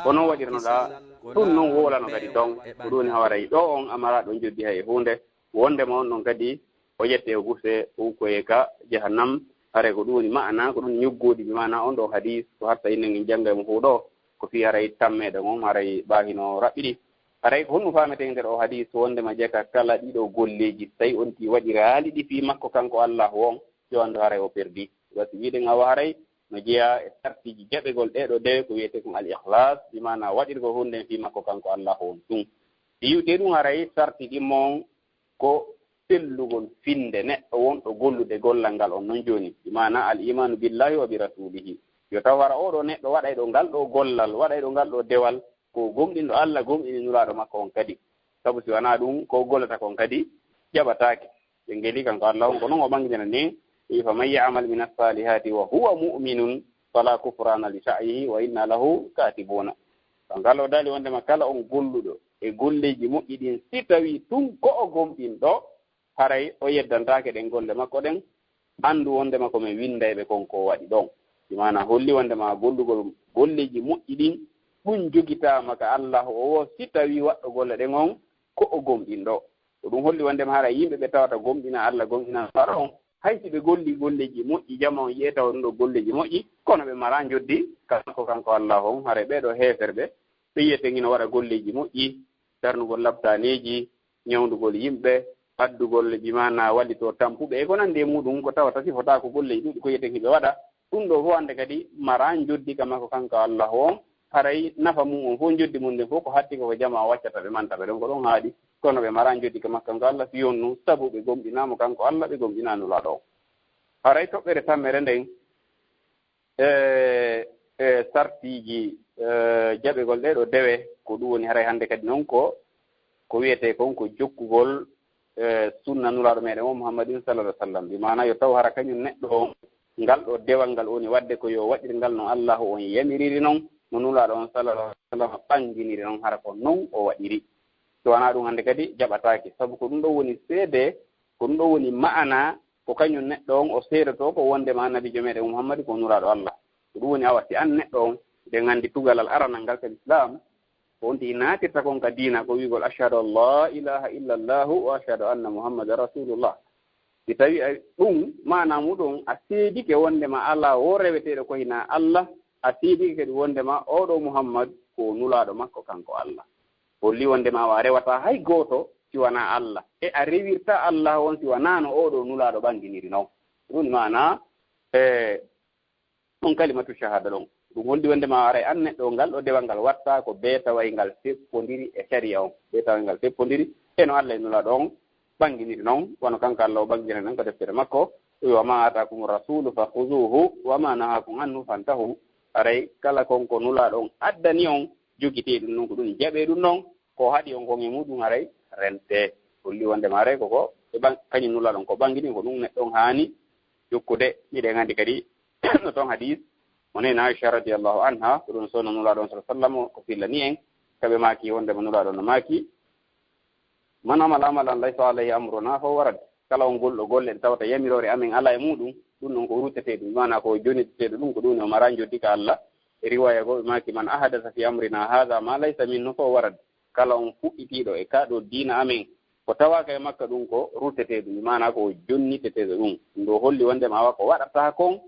Ko noon waɗirnoɗaa, ɗum noon wowlano kadi ton. Ko ɗum woni haray ɗo on a maraa ɗon joddi hay e huunde. Wonndema on ɗon kadi o ƴette o guse o ukkoye ka jahannam. Haray ko ɗum woni ma'ana, ko ɗum ñuggoodi bi ma'ana on ɗo hadiis, ko hatta innen en jannga e mo fow ɗo. Ko fii haray tammeeɗo ngon haray ɓaa hino raɓɓiɗi. Haray ko honɗum faameten nder o hadiis wonndema jaka kala ɗiɗo golleeji, so tawi on tii waɗiraali ɗi fii makko kanko Allaahu on, yo anndu haray o perdi. Wasi wi'den awa haray no jeyaa e sartiiji jaɓegol ɗee ɗoo dewe ko wi'etee kon al-ikhlaas, bi ma'ana waɗirgol huunde nden fii makko kanko Allaahu on tun. Iwtee ɗum haray sarti ɗimmo on ko sellugol finnde neɗɗo wonɗo gollude gollal ngal on non jooni. Bi ma'ana al-iimaanu billaahi wa bi rasuulihi. Yo taw hara oo ɗoo neɗɗo waɗayɗo ngal ɗoo gollal, waɗayɗo ngal ɗoo dewal, ko gomɗinɗo Alla, gomɗini Nulaaɗo makko on kadi. Sabu si wanaa ɗum, ko gollata kon kadi jaɓataake. Ɓe ngeli kanko Alla on, ko non o ɓanginira ni, wi, "Faman ya'mal mina salihaati wa huwa mu'minun fala kufrana li sa'yihi wa inna lahu kaatibuuna." Kanko Alla o daali wonndema kala on golluɗo e golleeji moƴƴi ɗin, si tawii tun ko o gomɗinɗo, haray o yeddantaake ɗen golle makko ɗen, anndu wonndema ko men winndayɓe kon ko o waɗi ɗon. Bi ma'ana holli wonndema gollugol golleeji moƴƴi ɗin, ɗum jogitaama ka Allaahu o woo, si tawii waɗɗo golle ɗen on ko o gomɗinɗo. Ko ɗum holli wonndema haray yimɓe ɓe tawata gomɗina Alla, gomɗina Nulaaɗo on, hay si ɓe golli golleeji moƴƴi, jama on yi'ee tawa ɗum ɗoo golleeji moƴƴi, kono ɓe maraa njoddi ka makko kanko Allaahu on. Haray ɓee ɗoo heeferɓe, ɓe yi'etee hino waɗa golleeji moƴƴi, darnugol labtaaneeji, ñawndugol yimɓe, addugol bi ma'ana wallitoo tampuɓe e ko nanndi e muuɗum, ko tawata sifotaako golleeji ɗuuɗi ko yi'etee hiɓe waɗa. Ɗum ɗoo fow hannde kadi maraa njoddi ka makko kanko Allaahu on. Haray nafa mum on fow, njoddi mum ndin fow ko hatti ko ko jama o waccata ɓe manta ɓe ɗon, ko ɗon haaɗi. Kono ɓe maraa njoddi ka makko kanko Alla, fii honɗum? Sabu ɓe gomɗinaa mo kanko Alla, ɓe gomɗinaa Nulaaɗo on. Haray toɓɓere tammere nden, e, e sartiiji, e, jaɓegol ɗee ɗoo dewe, ko ɗum woni haray hannde kadi non ko, ko wi'etee kon ko jokkugol, e, sunna Nulaaɗo meɗen on Muhammadin sallallahu alaihi wasallam. Bi ma'ana yo taw hara kañum neɗɗo on, ngal ɗoo dewal ngal woni waɗde ko yo waɗir ngal no Allaahu on yamiriri non, no Nulaaɗo on sallallahu alaihi wasallam ɓanginiri non, hara ko non o waɗiri. Si wanaa ɗum hannde kadi jaɓataake. Sabu ko ɗum ɗoo woni seede, ko ɗum ɗoo woni ma'ana, ko kañum neɗɗo on o seedotoo ko wonndema Annabiijo meɗen Muhammadu ko Nulaaɗo Alla. Ko ɗum woni awa si an neɗɗo on, nde nganndi tugalal aranal ngal ka Lislaam, ko on tigi naatirta kon ka diina, ko wi'ugol, "Ashhadu an laa ilaaha illa Allaahu wa ashhadu anna Muhammadan Rasuulullah." Si tawii a, ɗum maanaa muuɗum a seedike wonndema alaa woo reweteeɗo ko hinaa Alla, a seedike kadi wonndema oo ɗoo Muhammad ko Nulaaɗo makko kanko Alla. Holli wonndema a rewataa hay gooto si wanaa Alla, e a rewirtaa Alla on si wanaa no oo ɗoo Nulaaɗo ɓanginiri non. Ɗum maanaa, e, on kalimatu shahaada ɗon. Ɗum holli wonndema aray an neɗɗo, ngal ɗoo dewal ngal waɗtaa ko bee taway ngal seppondiri e sariya on, bee taway ngal seppondiri e no Alla e Nulaaɗo on ɓanginiri non, wano kanko Alla o ɓanginiri non ko deftere makko, o wi, "Wa ma aatakumu rasulu fa khuzuhu, wa ma nahakum anhu fantahu." Aray kala kon ko Nulaaɗo on addani on, jogitee ɗum non, ko ɗum jaɓee ɗum non, ko haɗi on kon e muuɗum aray rentee. Holli wonndema aray ko ko e ɓan-, kañum Nulaaɗo on ko ɓangini, ko ɗum neɗɗo on haani jokkude. Miɗen anndi kadi no ton hadiis mo nena Aisha radiyallahu anha, ko ɗum sunna Nulaaɗo on sallallahu alaihi wasallam ko fillani en, kaɓe maaki wonndema Nulaaɗo no maaki, "Man amila amalan laysa alayhi amruna fa huwa radd." Kala on golɗo golle ɗe tawata yamiroore amen alaa e muuɗum, ɗum ɗon ko ruttetee ɗum. Maanaa ko jonniteteeɗo ɗum, ko ɗum o maraa njoddi ka Alla. E riwaaya goo ɓe maaki, "Man ahdasa fi amrina hadha ma laysa minhu fa huwa radd." Kala on fuɗɗitiiɗo e kaa ɗoo diina amen ko tawaaka e makka ɗum, ko ruttetee ɗum. Maanaa ko jonniteteeɗo ɗum. Ɗum ɗoo holli wonndema awa ko waɗataa kon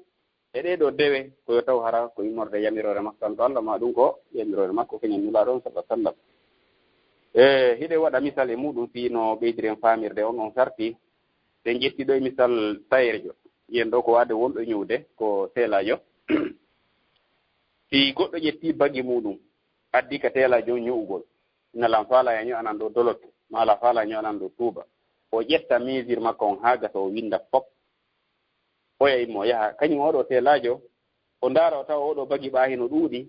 e ɗee ɗoo dewe, ko yo taw hara ko immorde yamiroore makko kanko Alla, maa ɗum ko yamiroore makko kañum Nulaaɗo on sallallahu alaihi wasallam. E, hiɗen waɗa misal e muuɗum fii no ɓeydiren faamirde on, on sarti. Ɗen ƴetti ɗoo e misal tayerejo. Yen ɗoo ko waade wonɗo ñuwde, ko teelaajo. Si goɗɗo ƴetti bagi muuɗum, addi ka teelaajo on ñuwugol, ina lan faalaa ya ño'anan ɗoo Dolot, maa lan faalaa ño'anan ɗoo Tuuba. O ƴetta mesure makko on haa gasa, o winnda fop. Oya immo, o yaha. Kañum oo ɗoo teelaajo, o ndaara, o tawa oo ɗoo bagi ɓaa hino ɗuuɗi.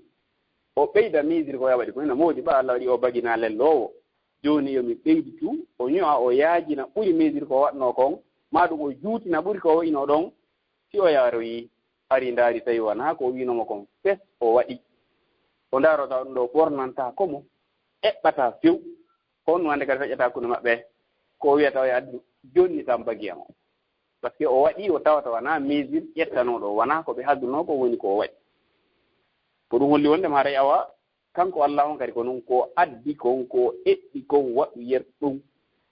O ɓeyda mesure ko oya waɗi ko ina moodi, ɓaa Alla waɗi oo bagi na lelloowo. Jooni yo mi ɓeyditu, o ño'a, o yaajina ɓuri mesure ko o waɗnoo kon, maa ɗum o juutina ɓuri ko o wa'inoo ɗon. Si o yaroyii, ari ndaari tawi wanaa ko o wi'noo mo kon fes o waɗi. O ndaara, o tawa ɗum ɗoo ɓornantaa ko mo, eɓɓataa few. Ko honɗum hannde kadi feƴƴata hakkunde maɓɓe? Ko o wi'ata o addu, jonni tan bagiya mo. Parce que o waɗi, o tawata wonaa mesure ƴettanooɗo, wonaa ko ɓe hadunoo ko woni ko o waɗi. Ko ɗum holli wonde ma haray awa kanko Allah on kadi ko noon ko addi kon, ko eɓɓi kon, waɗu yer ɗum,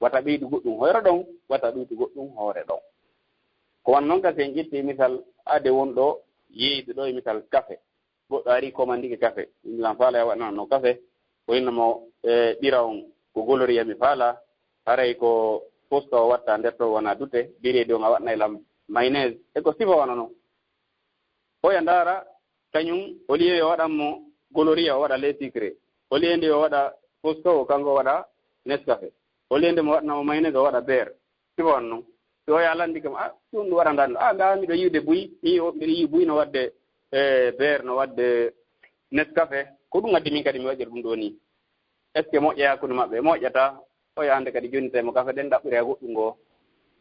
wata ɓeydu goɗɗum hoore ɗon, wata ɗuytu goɗɗum hoore ɗon. Ko wan noon kasi en ƴetti misal ade wonɗo yeeyde ɗo e misal kafe. Goɗɗo ari komandike kafe, innan faala ya waɗnano kafe, o inna mo e ɓira on ko goloriya mi faala, haray ko posta o watta nder to wona dute, biredi on a waɗnay lam mayonnaise, e ko sifa wona noon. Oya ndaara, kañum, au lieu yo waɗan mo goloriya, o waɗa lait sucré. Au lieu nde yo waɗa posta o, kanko o waɗa Nescafe. Au lieu nde mo waɗna mo mayonnaise, o waɗa beurre. Sifa on noon. Si oya landi kam, a, ɗum ɗum waɗanɗaa ɗum. A, ndaa miɗo yi'ude buy, mi yi'o, miɗo yi'i buy no waɗde, e, beurre, no waɗde Nescafe. Ko ɗum addi min kadi mi waɗira ɗum ɗo ni. Est-ce que moƴƴa hakkunde maɓɓe? Moƴƴata. Oya hannde kadi jonnitay mo kafe ɗen ɗaɓɓiri ha goɗɗum ngo.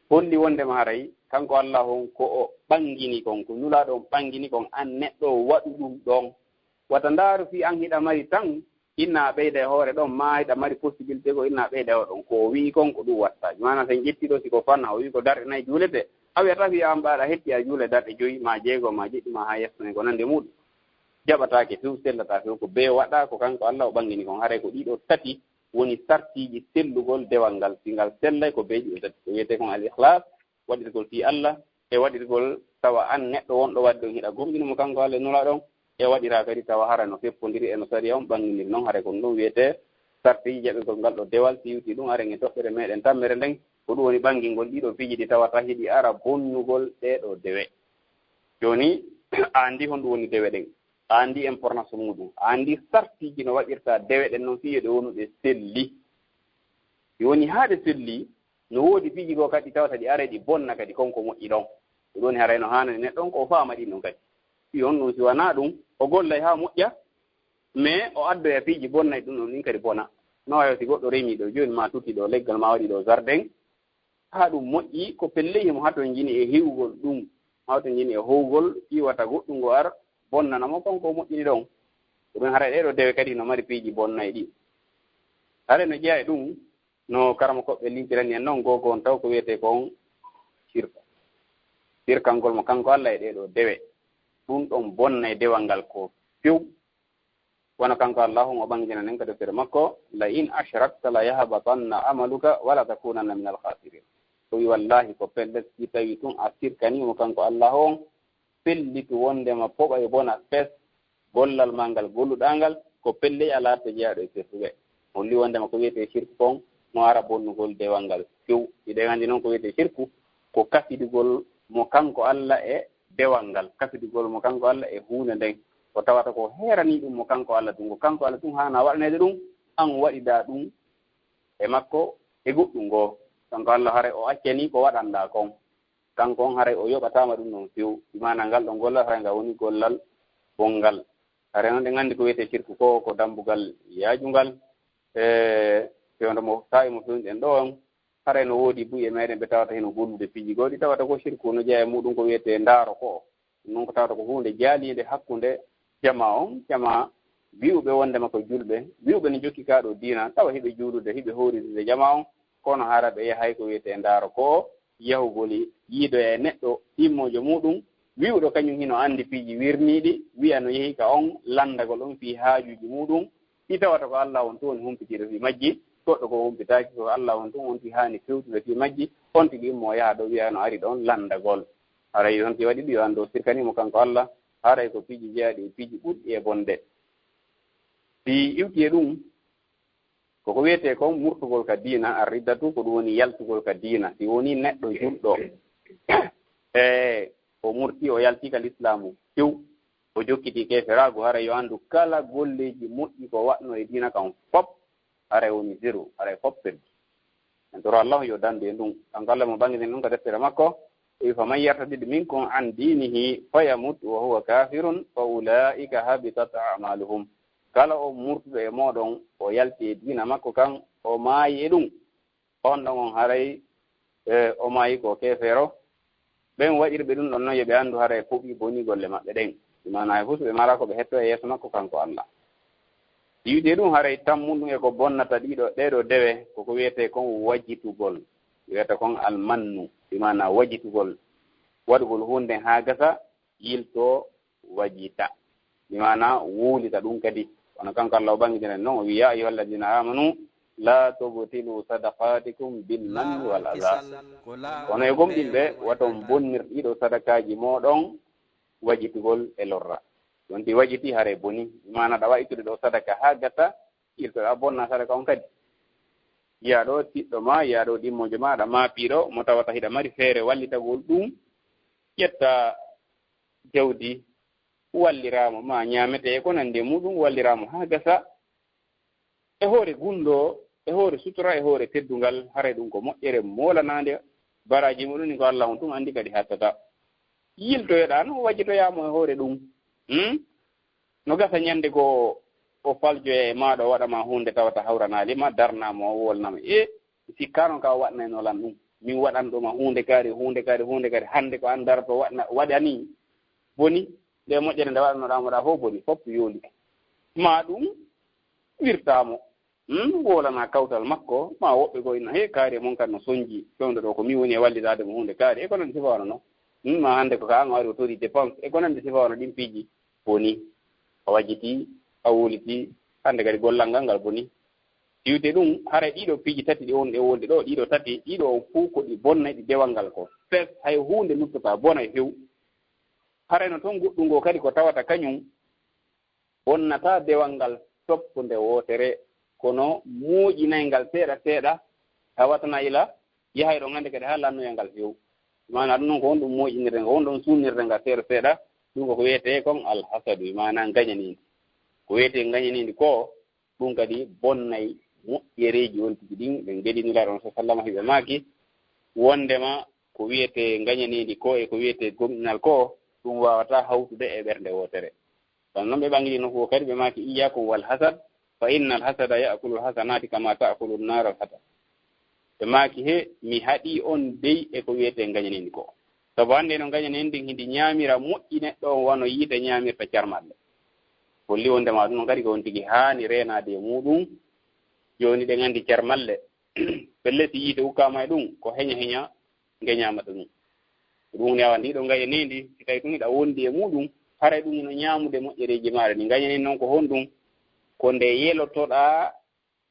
Holli wondema haray, kanko Allah on ko o ɓangini kon, ko Nulaaɗo on ɓangini kon, an neɗɗo waɗu ɗum ɗon. Wata ndaaru fii an hiɗa mari tan, inna a ɓeyda e hoore ɗon, maa hiɗa mari possibilité ko inna a ɓeyda e hoore ɗon. Ko o wi'i kon ko ɗum watta. Maana sen ƴetti ɗo, si ko fanna, o wi'i ko darɗe nayi juulete, a wi'ata fii an ɓaaɗa hetti a juula darɗe joyi, maa jeego, maa jeɗɗi, maa haa yeeso, e ko nandi e muɗum. Jaɓataake few, sellataa few, ko bee waɗa, ko kanko Allah o ɓangini kon. Haray ko ɗiɗo tati woni sartiiji sellugol dewal ngal. Si ngal sellay, ko bee ɗiɗo tati. Ko wiyetee kon al-ikhlas, waɗirgol fii Allah, e waɗirgol tawa an neɗɗo wonɗo waɗde on hiɗa gomɗini mo kanko Allah e Nulaaɗo on, e waɗira kadi tawa hara no feppondiri e no sariya on ɓanginiri non, haray ko ɗum wiyetee sartiiji jaɓirgol ngal ɗo dewal. Si iwti ɗum, haren e toɓɓere meɗen tammere nden, ko ɗum woni ɓangingol ɗiɗo piiji ɗi tawata hiɗi ara bonnugol ɗee ɗo dewe. Jooni, a anndi honɗum woni dewe ɗen, a anndi importance muɗum, a anndi sartiiji no waɗirta dewe ɗen non fii yo ɗe wonu ɗe selli. Ɗi woni haa ɗe selli, no woodi piiji goo kadi tawata ɗi aray ɗi bonna kadi kon ko moƴƴi ɗon. Ɗum woni haray no haanani neɗɗo on ko o faama ɗin ɗon kadi. Fii on ɗum si wanaa ɗum, o gollay haa moƴƴa, mais o addoya piiji bonnay ɗum ɗon ɗin kadi bona. No wayo si goɗɗo remi ɗo jooni, maa tuti ɗo leggal, maa waɗi ɗo jardin, haa ɗum moƴƴi, ko pellel himo hatonjini e hiwgol ɗum, hatonjini e howgol, iwata goɗɗum ngo ar bonnana mo kon ko moƴƴini ɗon. Ko ɗum haray ɗee ɗo dewe kadi no mari piiji bonnay ɗi. Haray no jeyaa e ɗum, no karamokooɓe lintirani en non, googo on taw ko wiyetee kon sirku. Sirkangol mo kanko Allah e ɗee ɗo dewe. Ɗum ɗon bonnay dewal ngal ko few. Wano kanko Allahu on o ɓanginana en ka deftere makko, "La in ashrakta la yahbatanna amaluka wa la takunanna minal khasirin." O wi, "Wallahi, ko pellet, si tawi tun a sirkanii mo kanko Allahu on, pellitu wondema poɓay bona fes gollal ma ngal golluɗaa ngal, ko pelley a laatto jeyaaɗo e sirkuɓe." Holli wondema ko wiyetee sirku kon no ara bonnugol dewal ngal few. Hiɗen anndi non ko wiyetee sirku, ko kafidugol mo kanko Allah e dewal ngal, kafidugol mo kanko Allah e huunde nden, ko tawata ko heeranii ɗum mo kanko Allah tun, ko kanko Allah tun haana waɗaneede ɗum, an waɗidaa ɗum e makko e goɗɗum goo. Kanko Allah haray o accanii ko waɗanɗaa kon. Kanko on haray o yoɓataama ɗum non few. Bi maana ngal ɗon gollal haray ngal woni gollal bonngal. Haray non ɗen anndi ko wiyetee sirku ko, ko dambugal yaajungal. E fewndo mo saa'i mo fewndo ɗen ɗo on, haray no woodi buy e meɗen ɓe tawata hino gollude piiji goɗɗi, tawata ko sirku no jeyaa e muɗum ko wiyetee ndaaro ko. Ɗum non ko tawata ko huunde jaaliinde hakkunde jamaa on, jamaa wi'uɓe wondema ko julɓe, wi'uɓe no jokki kaa ɗo diina, tawa hiɓe juulude, hiɓe hooridude jamaa on, kono hara ɓe yahay ko wiyetee ndaaro ko, yahugol yiidoya e neɗɗo immoojo muɗum, wi'uɗo kañum hino anndi piiji wirniiɗi, wi'a no yehi ka on lanndagol on fii haajuuji muɗum, ɗi tawata ko Allah on tun woni humpitiiɗo fii majji, goɗɗo ko humpitaaki, ko Allah on tun on tigi haani fewtude fii majji, on tigi immoo yaha ɗo wi'a no ari ɗon lanndagol. Haray on tigi waɗi ɗum yo anndu o sirkanii mo kanko Allah, haray ko piiji jeyaaɗi e piiji ɓurɗi e bonde. Si iwti e ɗum, koko wiyetee kon murtugol ka diina, ar-riddatu, ko ɗum woni yaltugol ka diina. Si woni neɗɗo julɗo, e o murti, o yalti ka lislaamu few, o jokkiti keeferaagu, haray yo anndu kala golleeji moƴƴi ko waɗnoo e diina kan fop, haray woni zéro, haray fop perdi. En toro Allah yo dandu e ɗum. Kanko Allah mo ɓangini ɗum ka deftere makko, o wi, "Faman yartadid minkum an dinihi fayamut wa huwa kafirun fa ulaika habitat a'maluhum." Kala o murtuɗo e mooɗon, o yalti e diina makko kan, o maayi e ɗum, on ɗon on haray, e, o maayi ko keefeero. Ɓen waɗirɓe ɗum ɗon non, yo ɓe anndu haray puɗi boni golle maɓɓe ɗen. Maana hay fuu so ɓe mara ko ɓe hetto e yeeso makko kanko Allah. Yiwde ɗum haray tammunɗum e ko bonnata ɗiɗo, ɗee ɗo dewe, ko ko wiyetee kon wajitugol. wiyata kon almannu, bi maana wajitugol, waɗugol huunde haa gasa, yilto, wajita, bi maana wuulita ɗum kadi. Kono kanko Allah o ɓanngitinen noon, o wi'i, "Yaa ayyuha alladina amanu, la tubtilu sadaqatikum bil manni wal adha." Kono e gomɗinɓe, waton bonnir ɗiɗo sadakaaji mooɗon wajitugol e lorra. Ɗum ti wajiti hare boni, bi maana ɗa wawi ittude ɗo sadaka haa gasa, yilto ɗa bonna sadaka on kadi. Yiya ɗo tiɗɗo ma, yiya ɗo ɗimmojo ma, ɗa maapiiɗo mo tawata hiɗa mari feere wallitagol ɗum, ƴetta jawdi walliraamo ma ñaamete e ko nandi e muɗum, walliraamo haa gasa, e hoore gunndoo, e hoore sutura, e hoore teddungal, haray ɗum ko moƴƴere moolanaande baraaji muɗum, ɗin ko Allah on tun anndi kadi hattata. Yiltoyoɗaa no wajitoyaa mo e hoore ɗum. Hmm? No gasa ñande goo o faljoya e maaɗa, o waɗa ma huunde tawata hawranaali ma, darnaa mo, o wolna ma. E, sikkaano ka o waɗnayno lan ɗum. Min waɗanɗo ma huunde kaari, huunde kaari, huunde kaari. Hannde ko an daroto waɗna, waɗani boni, nde moƴƴere nde waɗanoɗaa mo ɗa fof boni, fof yoolike. Ma ɗum wirtaa mo. Hmm, wolana kawtal makko, ma woɓɓe goo ina, "He, kaari e mon kan no sonji, fewndo ɗo ko min woni e wallitaade mo huunde kaari." E ko nandi sifa wano non. Hmm, ma hannde ko ka an o ari o tori dépense, e ko nandi sifa wano ɗin piiji. Boni, a wajiti, a wuuliti, hannde kadi gollal ngal ngal boni. Iwte ɗum, haray ɗiɗo piiji tati ɗi on e wolde ɗo, ɗiɗo tati, ɗiɗo on fof ko ɗi bonnay ɗi dewal ngal ko. Fes, hay huunde luttata bona e few. Haray no toon goɗɗum ngoo kadi ko tawata kañum bonnata dewal ngal soppo nde wootere, kono mooƴinay ngal seeɗa seeɗa, tawata na ila yahay ɗon hannde kadi haa lannoya ngal few. Maanaa ɗum noon ko honɗum mooƴinirde ngal, honɗum sunnirde ngal seeɗa seeɗa, ɗum ko ko wiyetee kon alhasadu, maanaa ngañaniindi. Ko wiyetee ngañaniindi ko, ɗum kadi bonnay moƴƴereeji on tigi ɗin, ɓe ngeli Nulaaɗo on sa sallama hiɓe maaki, wondema ko wiyetee ngañaniindi ko e ko wiyetee gomɗinal ko, ɗum waawataa hawtude e ɓernde wootere. Kono noon ɓe ɓangli nokku o kadi, ɓe maaki, "Iyyakum wal hasad, fa innal hasada ya'kulul hasanati kama ta'kulun narul hatab." Ɓe maaki, "He, mi haɗi on dey e ko wiyetee ngañaneendi ko. Sabu hannde no ngañaneendi hindi ñaamira moƴƴi neɗɗo on wano yiite ñaamirta carmalle." Holli wondema ɗum noon kadi ko on tigi haani reenaade e muuɗum. Jooni ɗen anndi carmalle. Pelle si yiite ukkaama e ɗum, ko heña heña nge ñaamata ɗum. Ko ɗum woni awa ndi ɗo ngañaneendi, si tawi ɗum hiɗa wondi e muuɗum, haray ɗum hino ñaamude moƴƴereeji maaɗa. Ndi ngañaneendi noon ko honɗum? Ko nde yelotoɗaa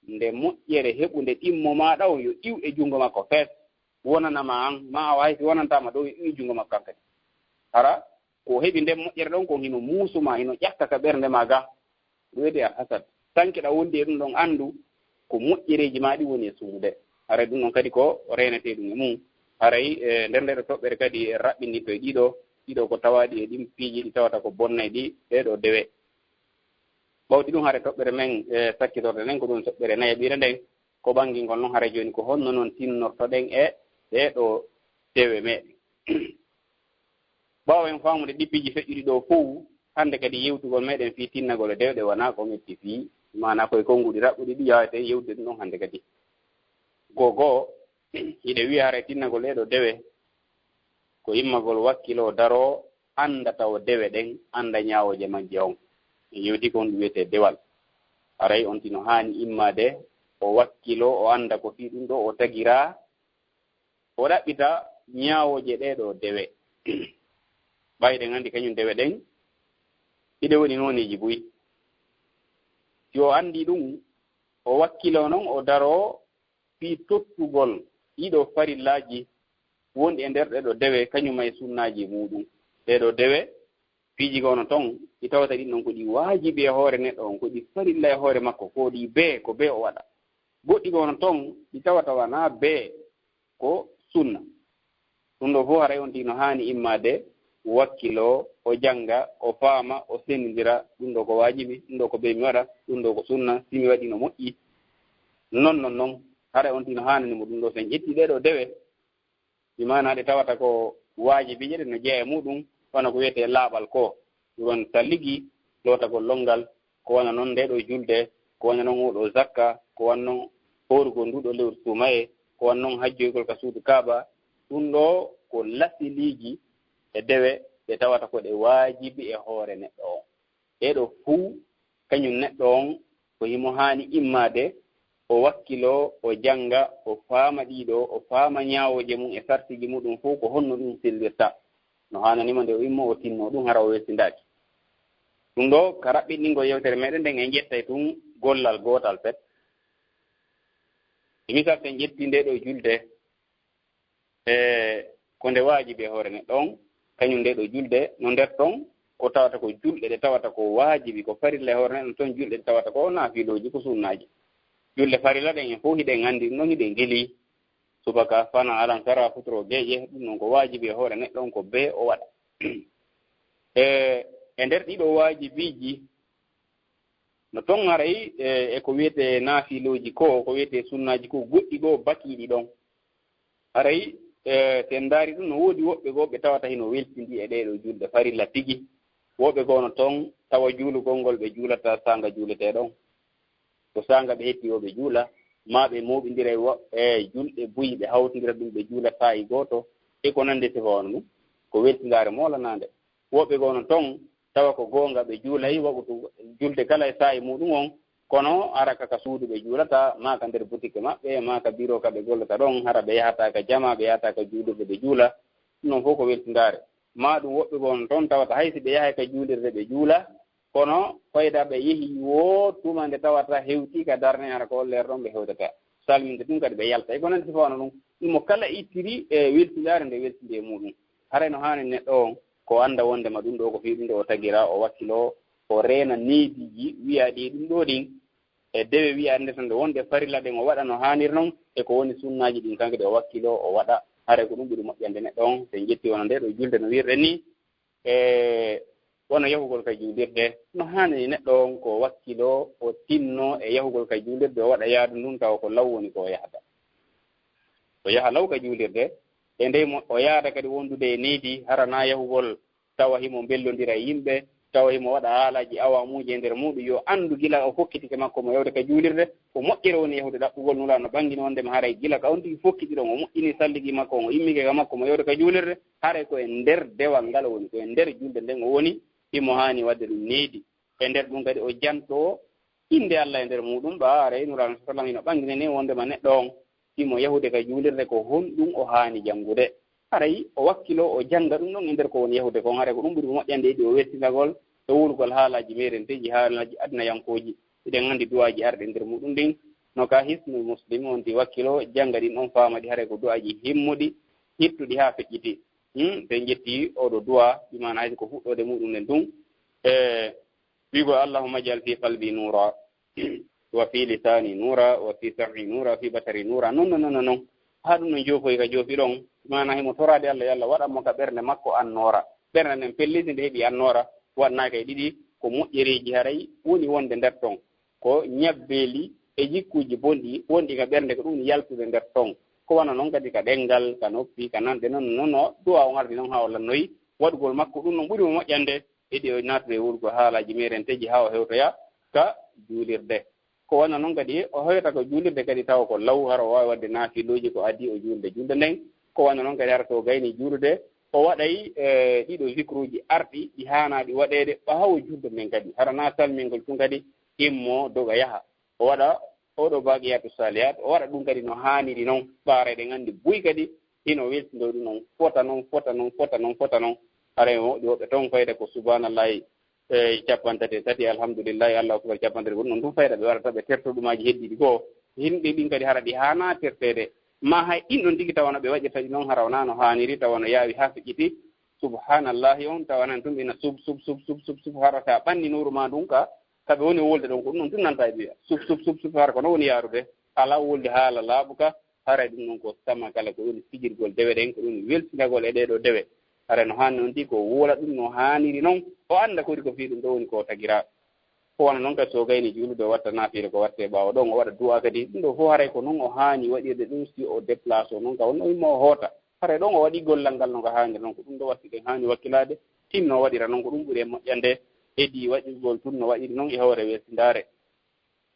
nde moƴƴere heɓunde ɗimmo maaɗa on yo iw e junngo makko fees, wonana ma an, ma awa hay si wonantaama ɗo yo iw e junngo makko an kadi. Hara ko heɓi nden moƴƴere ɗon kon hino muusu ma, hino ƴakka ka ɓernde ma ga. Ɗum wiyetee alhasad. Tanke ɗa wondi e ɗum ɗon, anndu ko moƴƴereeji ma ɗi woni e sumude. Haray ɗum ɗon kadi ko reenetee ɗum e mum. Haray, e, nder nde ɗo toɓɓere kadi en raɓɓindinto e ɗiɗo, ɗiɗo ko tawaaɗi e ɗin piiji ɗi tawata ko bonnay ɗi, ɗee ɗo dewe. Ɓawti ɗum, haray toɓɓere men, e, sakkitorde nden ko ɗum toɓɓere nayaɓire nden, ko ɓangingol non haray jooni ko honno non tinnortoɗen e ɗee ɗo dewe meɗen. Ɓaawo en faamude ɗi piiji feƴƴuɗi ɗo fow, hannde kadi yewtugol meɗen fii tinnagol e dewe ɗe wonaa ko metti fii, maanaa koye konnguɗi raɓɓuɗi ɗi yaaweten yewtude ɗum ɗon hannde kadi. Goo goo, hiɗe wiya haray tinnagol ɗee ɗo dewe, ko immagol wakkiloo daroo, annda tawo dewe ɗen, annda ñaawooje majje on. En yewti ko honɗum wiyetee dewal. Haray on tino haani immaade, o wakkiloo, o annda ko fii ɗum ɗo, o tagiraa, o ɗaɓɓita ñaawooje ɗee ɗo dewe. Ɓay ɗen anndi kañum dewe ɗen, hiɗe woni nooneeji buy. Si o anndi ɗum, o wakkiloo non, o daroo fii tottugol ɗiɗo farillaaji wonɗi e nder ɗee ɗo dewe, kañum e sunnaaji muuɗum. Ɗee ɗo dewe, piiji goo no ton, ɗi tawata ɗin non ko ɗi waajibi e hoore neɗɗo on, ko ɗi farilla e hoore makko, ko ɗi bee, ko bee o waɗa. Goɗɗi goo no ton, ɗi tawata wanaa bee, ko sunna. Ɗum ɗo fof haray on tigi no haani immaade, o wakkiloo, o jannga, o faama, o senndindira, ɗum ɗo ko waajibi, ɗum ɗo ko bee mi waɗa, ɗum ɗo ko sunna, si mi waɗii no moƴƴi. Non, non, non, haray on tigi no haanani mo ɗum ɗo. So en ƴettii ɗee ɗo dewe, ɗi maanaa ɗe tawata ko waajibiije, ɗe no jeyaa e muuɗum, wano ko wiyetee laaɓal ko, ɗum woni talligi, lootagol lonngal, ko wano non ndee ɗo julde, ko wano non oo ɗo zakka, ko wano non hoorugol nduu ɗoo lewru suumayee, ko wano non hajjoygol ka suudu Kaaba. Ɗum ɗoo ko lasiliiji e dewe ɗe tawata ko ɗe waajibi e hoore neɗɗo on. Ɗee ɗoo fuu, kañum neɗɗo on, ko himo haani immaade, o wakkiloo, o jannga, o faama ɗiɗo, o faama ñaawooje mum e sartiiji muɗum fof ko honno ɗum sellirta. No haananima nde o immo o tinno ɗum hara o welsindaaki. Ɗum ɗo ka raɓɓiɗingo yewtere meɗen nden en ƴettay tun gollal gootal pet. E misal sen ƴetti nde ɗo julde, e ko nde waajibi e hoore neɗɗo on, kañum nde ɗo julde no nder ton ko tawata ko julɗe ɗe tawata ko waajibi, ko farilla e hoore neɗɗo ton julɗe ɗe tawata ko naafilooji, ko sunnaaji. Julɗe farilla ɗen en fof hiɗen anndi ɗum ɗon hiɗen gili. Subaka fana alan sara futuro geeƴe, ɗum ɗon ko waajibi e hoore neɗɗo on ko bee o waɗa. E, e nder ɗiɗo waajibiiji, no ton haray, e, e ko wiyetee naafilooji ko, ko wiyetee sunnaaji ko, goɗɗi goo bakiiɗi ɗon. Haray, e, si en ndaari ɗum, no woodi woɓɓe goo ɓe tawata hino weltindii e ɗee ɗoo julɗe farilla tigi. Woɓɓe goo no ton tawa juulugol ngol ɓe juulata saanga juuletee ɗon. Ko saanga ɓe hetti o ɓe juula, maa ɓe mooɓindira e wo-, e julɗe buy ɓe hawtindira ɗum ɓe juula saa'i gooto, e ko nanndi sifa wano ɗum. Ko weltindaare moolanaande. Woɓɓe goo no ton tawa ko goonga ɓe juulay waqutu julde kala e saa'i muɗum on, kono hara ka, ka suudu ɓe juulata, maa ka nder butike maɓɓe, maa ka biro ka ɓe gollata ɗon, hara ɓe yahata ka jamaa, ɓe yahata ka juulirde ɓe juula. Ɗum ɗon fof ko weltindaare. Maa ɗum woɓɓe goo no ton tawata hay si ɓe yahay ka juulirde ɓe juula, kono fayda ɓe yehi woo tuma nde tawata hewti ka darne hara ko on leer ɗon ɓe hewtata. Salminde ɗum kadi ɓe yalta. E ko nanndi sifa wano ɗum, ɗum mo kala ittiri e weltindaare nde weltinde e muɗum. Haray no haani neɗɗo on ko annda wondema ɗum ɗo ko fii ɗum ɗo o tagira, o wakkilo, o reena neediiji wi'aaɗi e ɗum ɗo ɗin, e dewe wi'aaɗe nde tan nde wonde farilla ɗen o waɗa no haaniri non, e ko woni sunnaaji ɗin kankadi o wakkilo, o waɗa. Haray ko ɗum ɓuri moƴƴande neɗɗo on, so en ƴetti wano nde ɗo julde no wirɗen ni, e wano yahugol ka juulirde, no haani neɗɗo on ko wakkilo, o tinno e yahugol ka juulirde, o waɗa yaadu ndun tawa ko law woni ko o yahata. O yaha law ka juulirde, e ndey mo o yaada kadi wondude e needi, hara na yahugol tawa himo mbellondira e yimɓe, tawa himo waɗa haalaaji awamuuji e nder muuɗum, yo anndu gila o fokkitike makko mo yawde ka juulirde, ko moƴƴere woni yahude ɗaɓɓugol Nulaaɗo no ɓangini wondema haray gila ka on tigi fokkiti ɗon, o moƴƴini salligi makko on, o immike ka makko mo yawde ka juulirde, haray ko e nder dewal ngal o woni, ko e nder julde nden o woni, himo haani waɗde ɗum needi. E nder ɗum kadi o jantoo innde Allah e nder muuɗum, ɓa haray Nulaaɗo sallallahu alaihi wasallam hino ɓanginani wondema neɗɗo on, himo yahude ka juulirde, ko honɗum o haani janngude. Haray o wakkilo, o jannga ɗum ɗon e nder ko woni yahude kon. Haray ko ɗum ɓuri ko moƴƴande e ɗi o weltinagol e wulugol haalaaji meerenteeji, haalaaji adinayankooji. Hiɗen anndi du'aaji arɗi e nder muuɗum ɗin, no ka Hisnul Muslim, on ti wakkilo, jannga ɗin on, faama ɗi, haray ko du'aaji himmuɗi, hittuɗi haa feƴƴiti. Hmm, ɓe ƴetti oo ɗoo du'aa, bi maana hay ko fuɗɗoode muuɗum nden tun. E, Wi'ugol, "Allahumma ij'al fi qalbi nura, wa fi lisani nura, wa fi sam'i nura, wa fi basari nura." Non, non, non, non, non. Haa ɗum no joofoyi ka joofi ɗon. Maana himo toraade Allah, yo Allah waɗan mo ka ɓernde makko annoora. Ɓernde nden pelli, si nde heɓi annoora, waɗnaaka e ɗiɗi, ko moƴƴereeji haray woni wonde nder ton. Ko ñabbeeli e jikkuuji bonɗi wonɗi ka ɓernde, ko ɗum yaltude nder ton. Ko wano non kadi ka ɗenngal, ka noppi, ka nanɗe, non, non, no du'a on ardi non haa o lannoyi. Waɗugol makko ɗum no ɓuri mo moƴƴande. Heɗi o naatude e wulugol haalaaji meerenteeji haa o hewtoya ka juulirde. Ko wano non kadi o hewta ko juulirde kadi tawa ko law, hara o waawi waɗde naafilooji ko adii o juulde julde nden. Ko wano non kadi hara so o gayni juulude, o waɗay, e, ɗiɗo zikruuji arɗi ɗi haanaa ɗi waɗeede ɓaawo julde nden kadi. Hara na salmingol tun kadi immo doga yaha. O waɗa oo ɗoo baaqiyaatu saalihaat, o waɗa ɗum kadi no haaniri non. Ɓaara eɗen anndi buy kadi hino weltindoo ɗum non, fota non, fota non, fota non, fota non. Haray mo moƴƴi woɓɓe ton fayda ko subhaanallahi, e, capanɗe tati e tati, alhamdulillahi, Allahu akbar, capanɗe tati, ko ɗum non tun fayda ɓe waɗata, ɓe terto ɗumaaji heddiiɗi goo. Hinɗi ɗin kadi hara ɗi haanaa terteede. Ma hay ɗin ɗon tigi tawa no ɓe waɗirta ɗi non hara wonaa no haaniri, tawa no yaawi haa feƴƴiti. Subhaanallahi on tawa nan tun ɓe na sub, sub, sub, sub, sub, sub, hara sa ɓanni nuuru ma ndun ka, ka ɓe woni wolde ɗon, ko ɗum non tun nanta e ɓiya. Sub, sub, sub, sub, hara ko no woni yaarude. Alaa wolde haala laaɓuka, haray ɗum non ko sama kala ko woni fijirgol dewe ɗen, ko ɗum weltinagol e ɗee ɗoo dewe. Haray no haani non ti ko woola ɗum no haaniri non, o annda kadi ko fii ɗum ɗoo woni ko tagiraa. Ko wano non kadi so o gayni juulude, o watta naafiila ko wattee ɓaawo ɗon, o waɗa du'a kadi. Ɗum ɗoo fof haray ko non o haani waɗirde ɗum si o déplace o non ka wonno immo o hoota. Haray ɗon o waɗi gollal ngal no ka haaniri non, ko ɗum ɗoo watti ɗen haani wakkilaade, tinno o waɗira non, ko ɗum ɓuri e moƴƴande e di waɗirgol tun no waɗiri non e hoore welsindaare.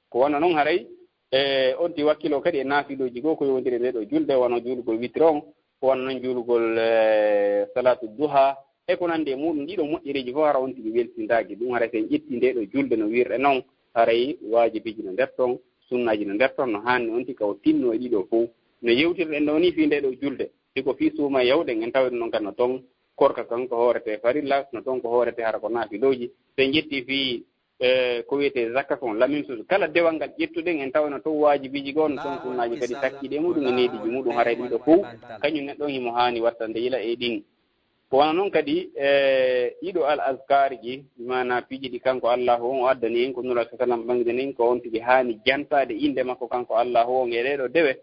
Ko wano non haray, e, on ti wakkilo kadi e naafilooji goo ko yowondiri e ndee ɗoo julde, wano juulugol witri on, ko wano non juulugol, e, salaatu duha, e ko nanndi e muuɗum. Ɗii ɗoo moƴƴereeji fof hara on tigi welsindaaki ɗum. Haray so en ƴetti ndee ɗoo julde no wirɗe non, haray waajibiiji no nder ton, sunnaaji no nder ton, no haanni on tigi ka o tinno e ɗiɗo fow. No yewtirɗen ɗo ni fii nde ɗo julde, si ko fii suuma yawɗen, en tawde noon kan no ton korka kan ko hoorete farilla, no ton ko hoorete hara ko naafilooji. So en ƴetti fii, e, ko wiyetee zakka kon, la même chose. Kala dewal ngal ƴettuɗen, en tawno ton waajibiiji goo, no ton sunnaaji kadi takkiiɗi e muɗum e neediiji muɗum, haray ɗiɗo fow, kañum neɗɗo on himo haani wattande yila e ɗin. Ko wano non kadi, e, ɗiɗo al azkaariji, bi maanaa piiji ɗi kanko Allaahu on o addani en, ko Nulaaɗo sallam ɓanngini en, ko on tigi haani jantaade innde makko kanko Allaahu on e ɗee ɗoo dewe.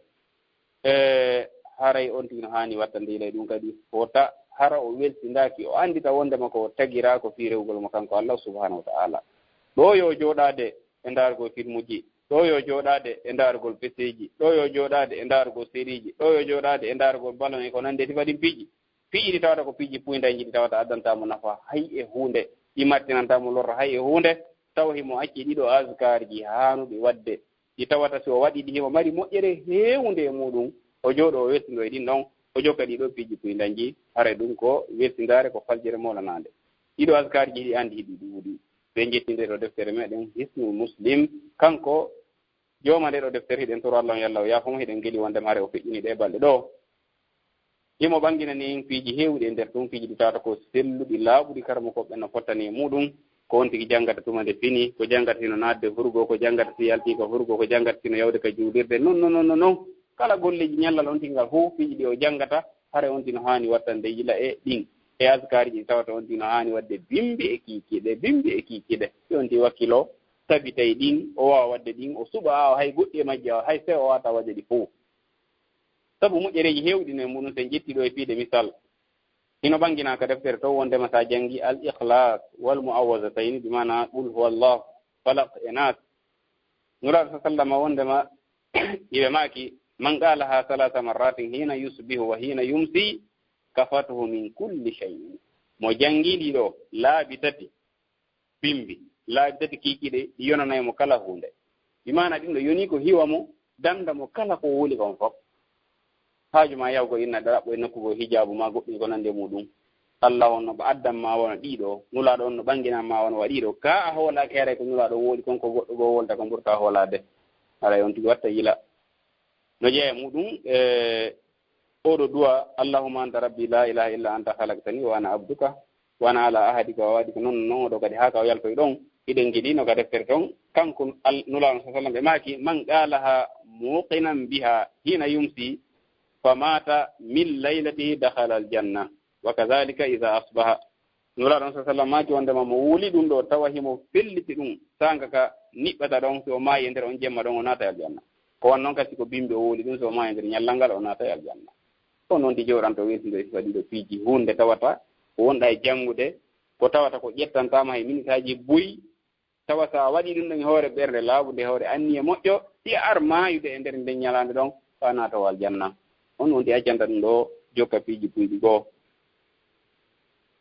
E, haray on tigi no haani wattande yila e ɗum kadi, wota hara o welsindaaki, o anndita wonndema ko o tagiraa ko fii rewugol mo kanko Allaahu subhaanahu wa ta'aalaa. Ɗo yo jooɗaade e ndaarugol filmuji, ɗo yo jooɗaade e ndaarugol peseeji, ɗo yo jooɗaade e ndaarugol seriiji, ɗo yo jooɗaade e ndaarugol ballon e ko nanndi e sifa ɗin piiji. Piiji ɗi tawata ko piiji puyndanji, ɗi tawata addantaa mo nafa hay e huunde, ɗi mattinantaa mo lorra hay e huunde, tawa himo acci ɗiɗo azkaariji haanuɗi waɗde, ɗi tawata si o waɗii ɗi himo mari moƴƴere heewunde e muɗum, o jooɗo o welsindo e ɗin ɗon, o jokka ɗiɗo piiji puyndanji, haray ɗum ko welsindaare, ko faljere moolanaande. Ɗiɗo azkaariji ɗi anndi hiɗi ɗuuɗi. Ɓe njettii nde ɗo deftere meɗen Hisnul Muslim, kanko jooma nde ɗo deftere, hiɗen toro Allah on yalla o yaafo mo, hiɗen geli wonde maare o feƴƴini ɗe balɗe ɗo. Himo ɓanngina nin piiji heewuɗi e nder ɗum, piiji ɗi tawata ko selluɗi, laaɓuɗi, karamokooɓe no fottani e muɗum. Ko on tigi janngata tuma nde fini, ko janngata hino naatde furgo, ko janngata si yaltii ka furgo, ko janngata hino yawde ka juulirde, non, non, non, non, non. Kala golleeji ñallal on tigi ngal fow, piiji ɗi o janngata, haray on tigi no haani wattande yila e ɗin. E azkaariji ɗi tawata on tigi no haani waɗde bimbi e kiikiiɗe, bimbi e kiikiiɗe. Si on tigi wakkiloo, tabitay ɗin, o waawa waɗde ɗin, o suɓa, awa hay goɗɗi e majji, awa hay seeɗa o waawata waɗde ɗi fow. Sabu moƴƴereeji heewɗi no e muɗum, si en ƴetti ɗo e piide misal. Hino ɓanngina ka deftere to wonndema si a janngi Al Ikhlaas wal Mu'awwazatayni, bi maanaa Qul Huwallahu, Falaq e Naas. Nulaaɗo sa sallama wonndema iɓe maaki, "Man qaalahaa salaasa marratin hiina yusbihu wa hiina yumsi, kafathu min kulli shay'in." Mo janngi ɗi ɗo laabi tati, bimbi, laabi tati kiikiiɗe, ɗi yonanay mo kala huunde. Bi maana ɗin ɗo yonii ko hiwa mo, danda mo kala ko wuli kon fof. Haaju ma yahugo inna ɗa ɗaɓɓo e nokku goo hijaabu ma goɗɗum ko nandi e muɗum. Allah on no ba addan ma wona ɗiɗo, Nulaaɗo on no ɓanginan ma wona wa ɗiɗo. Ka a hoolaaki haray ko Nulaaɗo on woli kon, ko goɗɗo goo wolta ko ɓurta hoolaade. Haray on tigi watta yila. No jeyaa e muɗum, e oɗo du'a, "Allahumma anta rabbi la ilaha illa anta khalaqtani wa ana abduka, wa ana ala ahadika wa wa'dika." Non, non, oɗo kadi haa ka o yaltoy ɗon, hiɗen ngiɗino ka deftere ton, kanko Al-, Nulaaɗo sallallahu alaihi wasallam ɓe maaki, "Man qalaha muqinan biha hina yumsi, fa mata min laylatihi dakhala al-janna, wa kadhalika idha asbaha." Nulaaɗo on sallallahu maaki wondema mo wuli ɗum ɗo, tawa himo felliti ɗum saanga ka niɓɓata ɗon, si o maayi e nder on jemma ɗon, o naata e aljanna. Ko wan non kadi ko bimbi o wuli ɗum, si o maayi e nder ñallal ngal, o naata e aljanna. Ko non di jooɗanto weltindo e sifa ɗiɗo piiji, huunde tawata ko wonɗa e janngude, ko tawata ko ƴettantaama he minitaaji buy, tawa so a waɗii ɗum ɗon e hoore ɓernde laaɓunde, e hoore anniye moƴƴo, si a ar maayude e nder nden ñalaande ɗon, faa naata o aljanna. On wonti accanta ɗum ɗo jokka piiji buyɗi goo.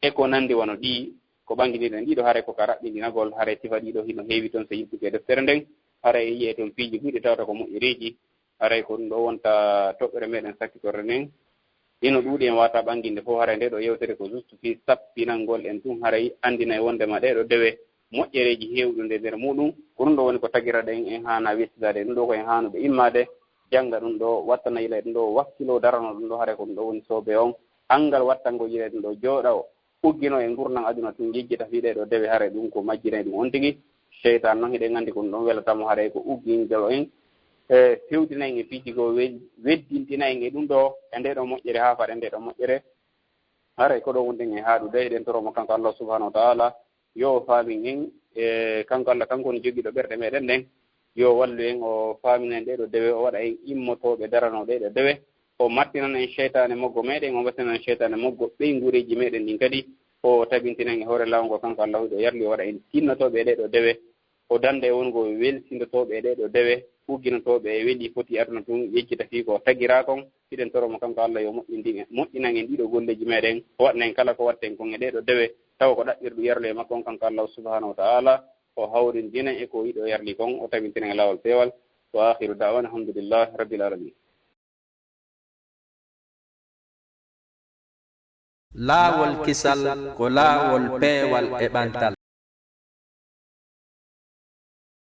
E ko nanndi wano ɗii, ko ɓanginirɗen ɗiɗo, haray ko ka raɓɓindinagol, haray sifa ɗiɗo hino heewi ton, so yiltuki e deftere nden, haray e yi'e ton piiji buyɗi tawata ko moƴƴereeji, haray ko ɗum ɗo wonta toɓɓere meɗen sakkitorde nden. Hino ɗuuɗi en waata ɓanginde fof, haray nde ɗo yewtere ko juste fii sappinangol en tun, haray anndinay wondema ɗee ɗo dewe moƴƴereeji heewɗi e nder muɗum. Ko ɗum ɗo woni ko tagiraɗen en haana weltidaade. Ɗum ɗo ko en haanuɓe immaade, jannga ɗum ɗo, wattana yila e ɗum ɗo, wakkilo darano ɗum ɗo, haray ko ɗum ɗo woni soobee on. Anngal wattangol yila e ɗum ɗo, jooɗa o uggino e ngurndan aduna tun, yejjita fii ɗee ɗo dewe, haray ɗum ko majjinay ɗum on tigi. Seytaan non, hiɗen anndi ko ɗum ɗon welata mo, haray ko uggingol en, e fewdina en e piiji goo, we-, weddintina en e ɗum ɗo, e ndee ɗo moƴƴere, haa faɗen ndee ɗo moƴƴere. Haray ko ɗo wonɗen e haaɗude, hiɗen toro mo kanko Allah subhanahu wa ta'ala, yo o faamin en, e kanko Allah, kanko woni jogiiɗo ɓerɗe meɗen ɗen, yo o wallu en, o faamina en ɗee ɗo dewe, o waɗa en immotooɓe daranoo ɗee ɗo dewe. O mattinan en seytaane moggo meɗen, o mattinan en seytaane moggo ɓeynguureeji meɗen ɗin kadi. O tabintina en e hoore laawol ngol kanko Allahu, o yarli o waɗa en tinnotooɓe e ɗee ɗo dewe. O danda e wongo weltindotooɓe e ɗee ɗo dewe, ugginotooɓe e weɗi foti aduna tun, yejjita fii ko tagiraa kon. Hiɗen toro mo kanko Allah yo moƴƴindin-, moƴƴinan en ɗiɗo golleeji meɗen, o waɗana en kala ko watten kon e ɗee ɗo dewe, tawa ko ɗaɓɓirɗum yarli e makko on kanko Allahu subhanahu wa ta'ala, o hawrindina e ko yiɗo yarli kon, o tabintina en laawol peewal. Wa akhiru da'wana alhamdulillahi rabbil alamin. Laawol kisal ko laawol peewal e ɓantal.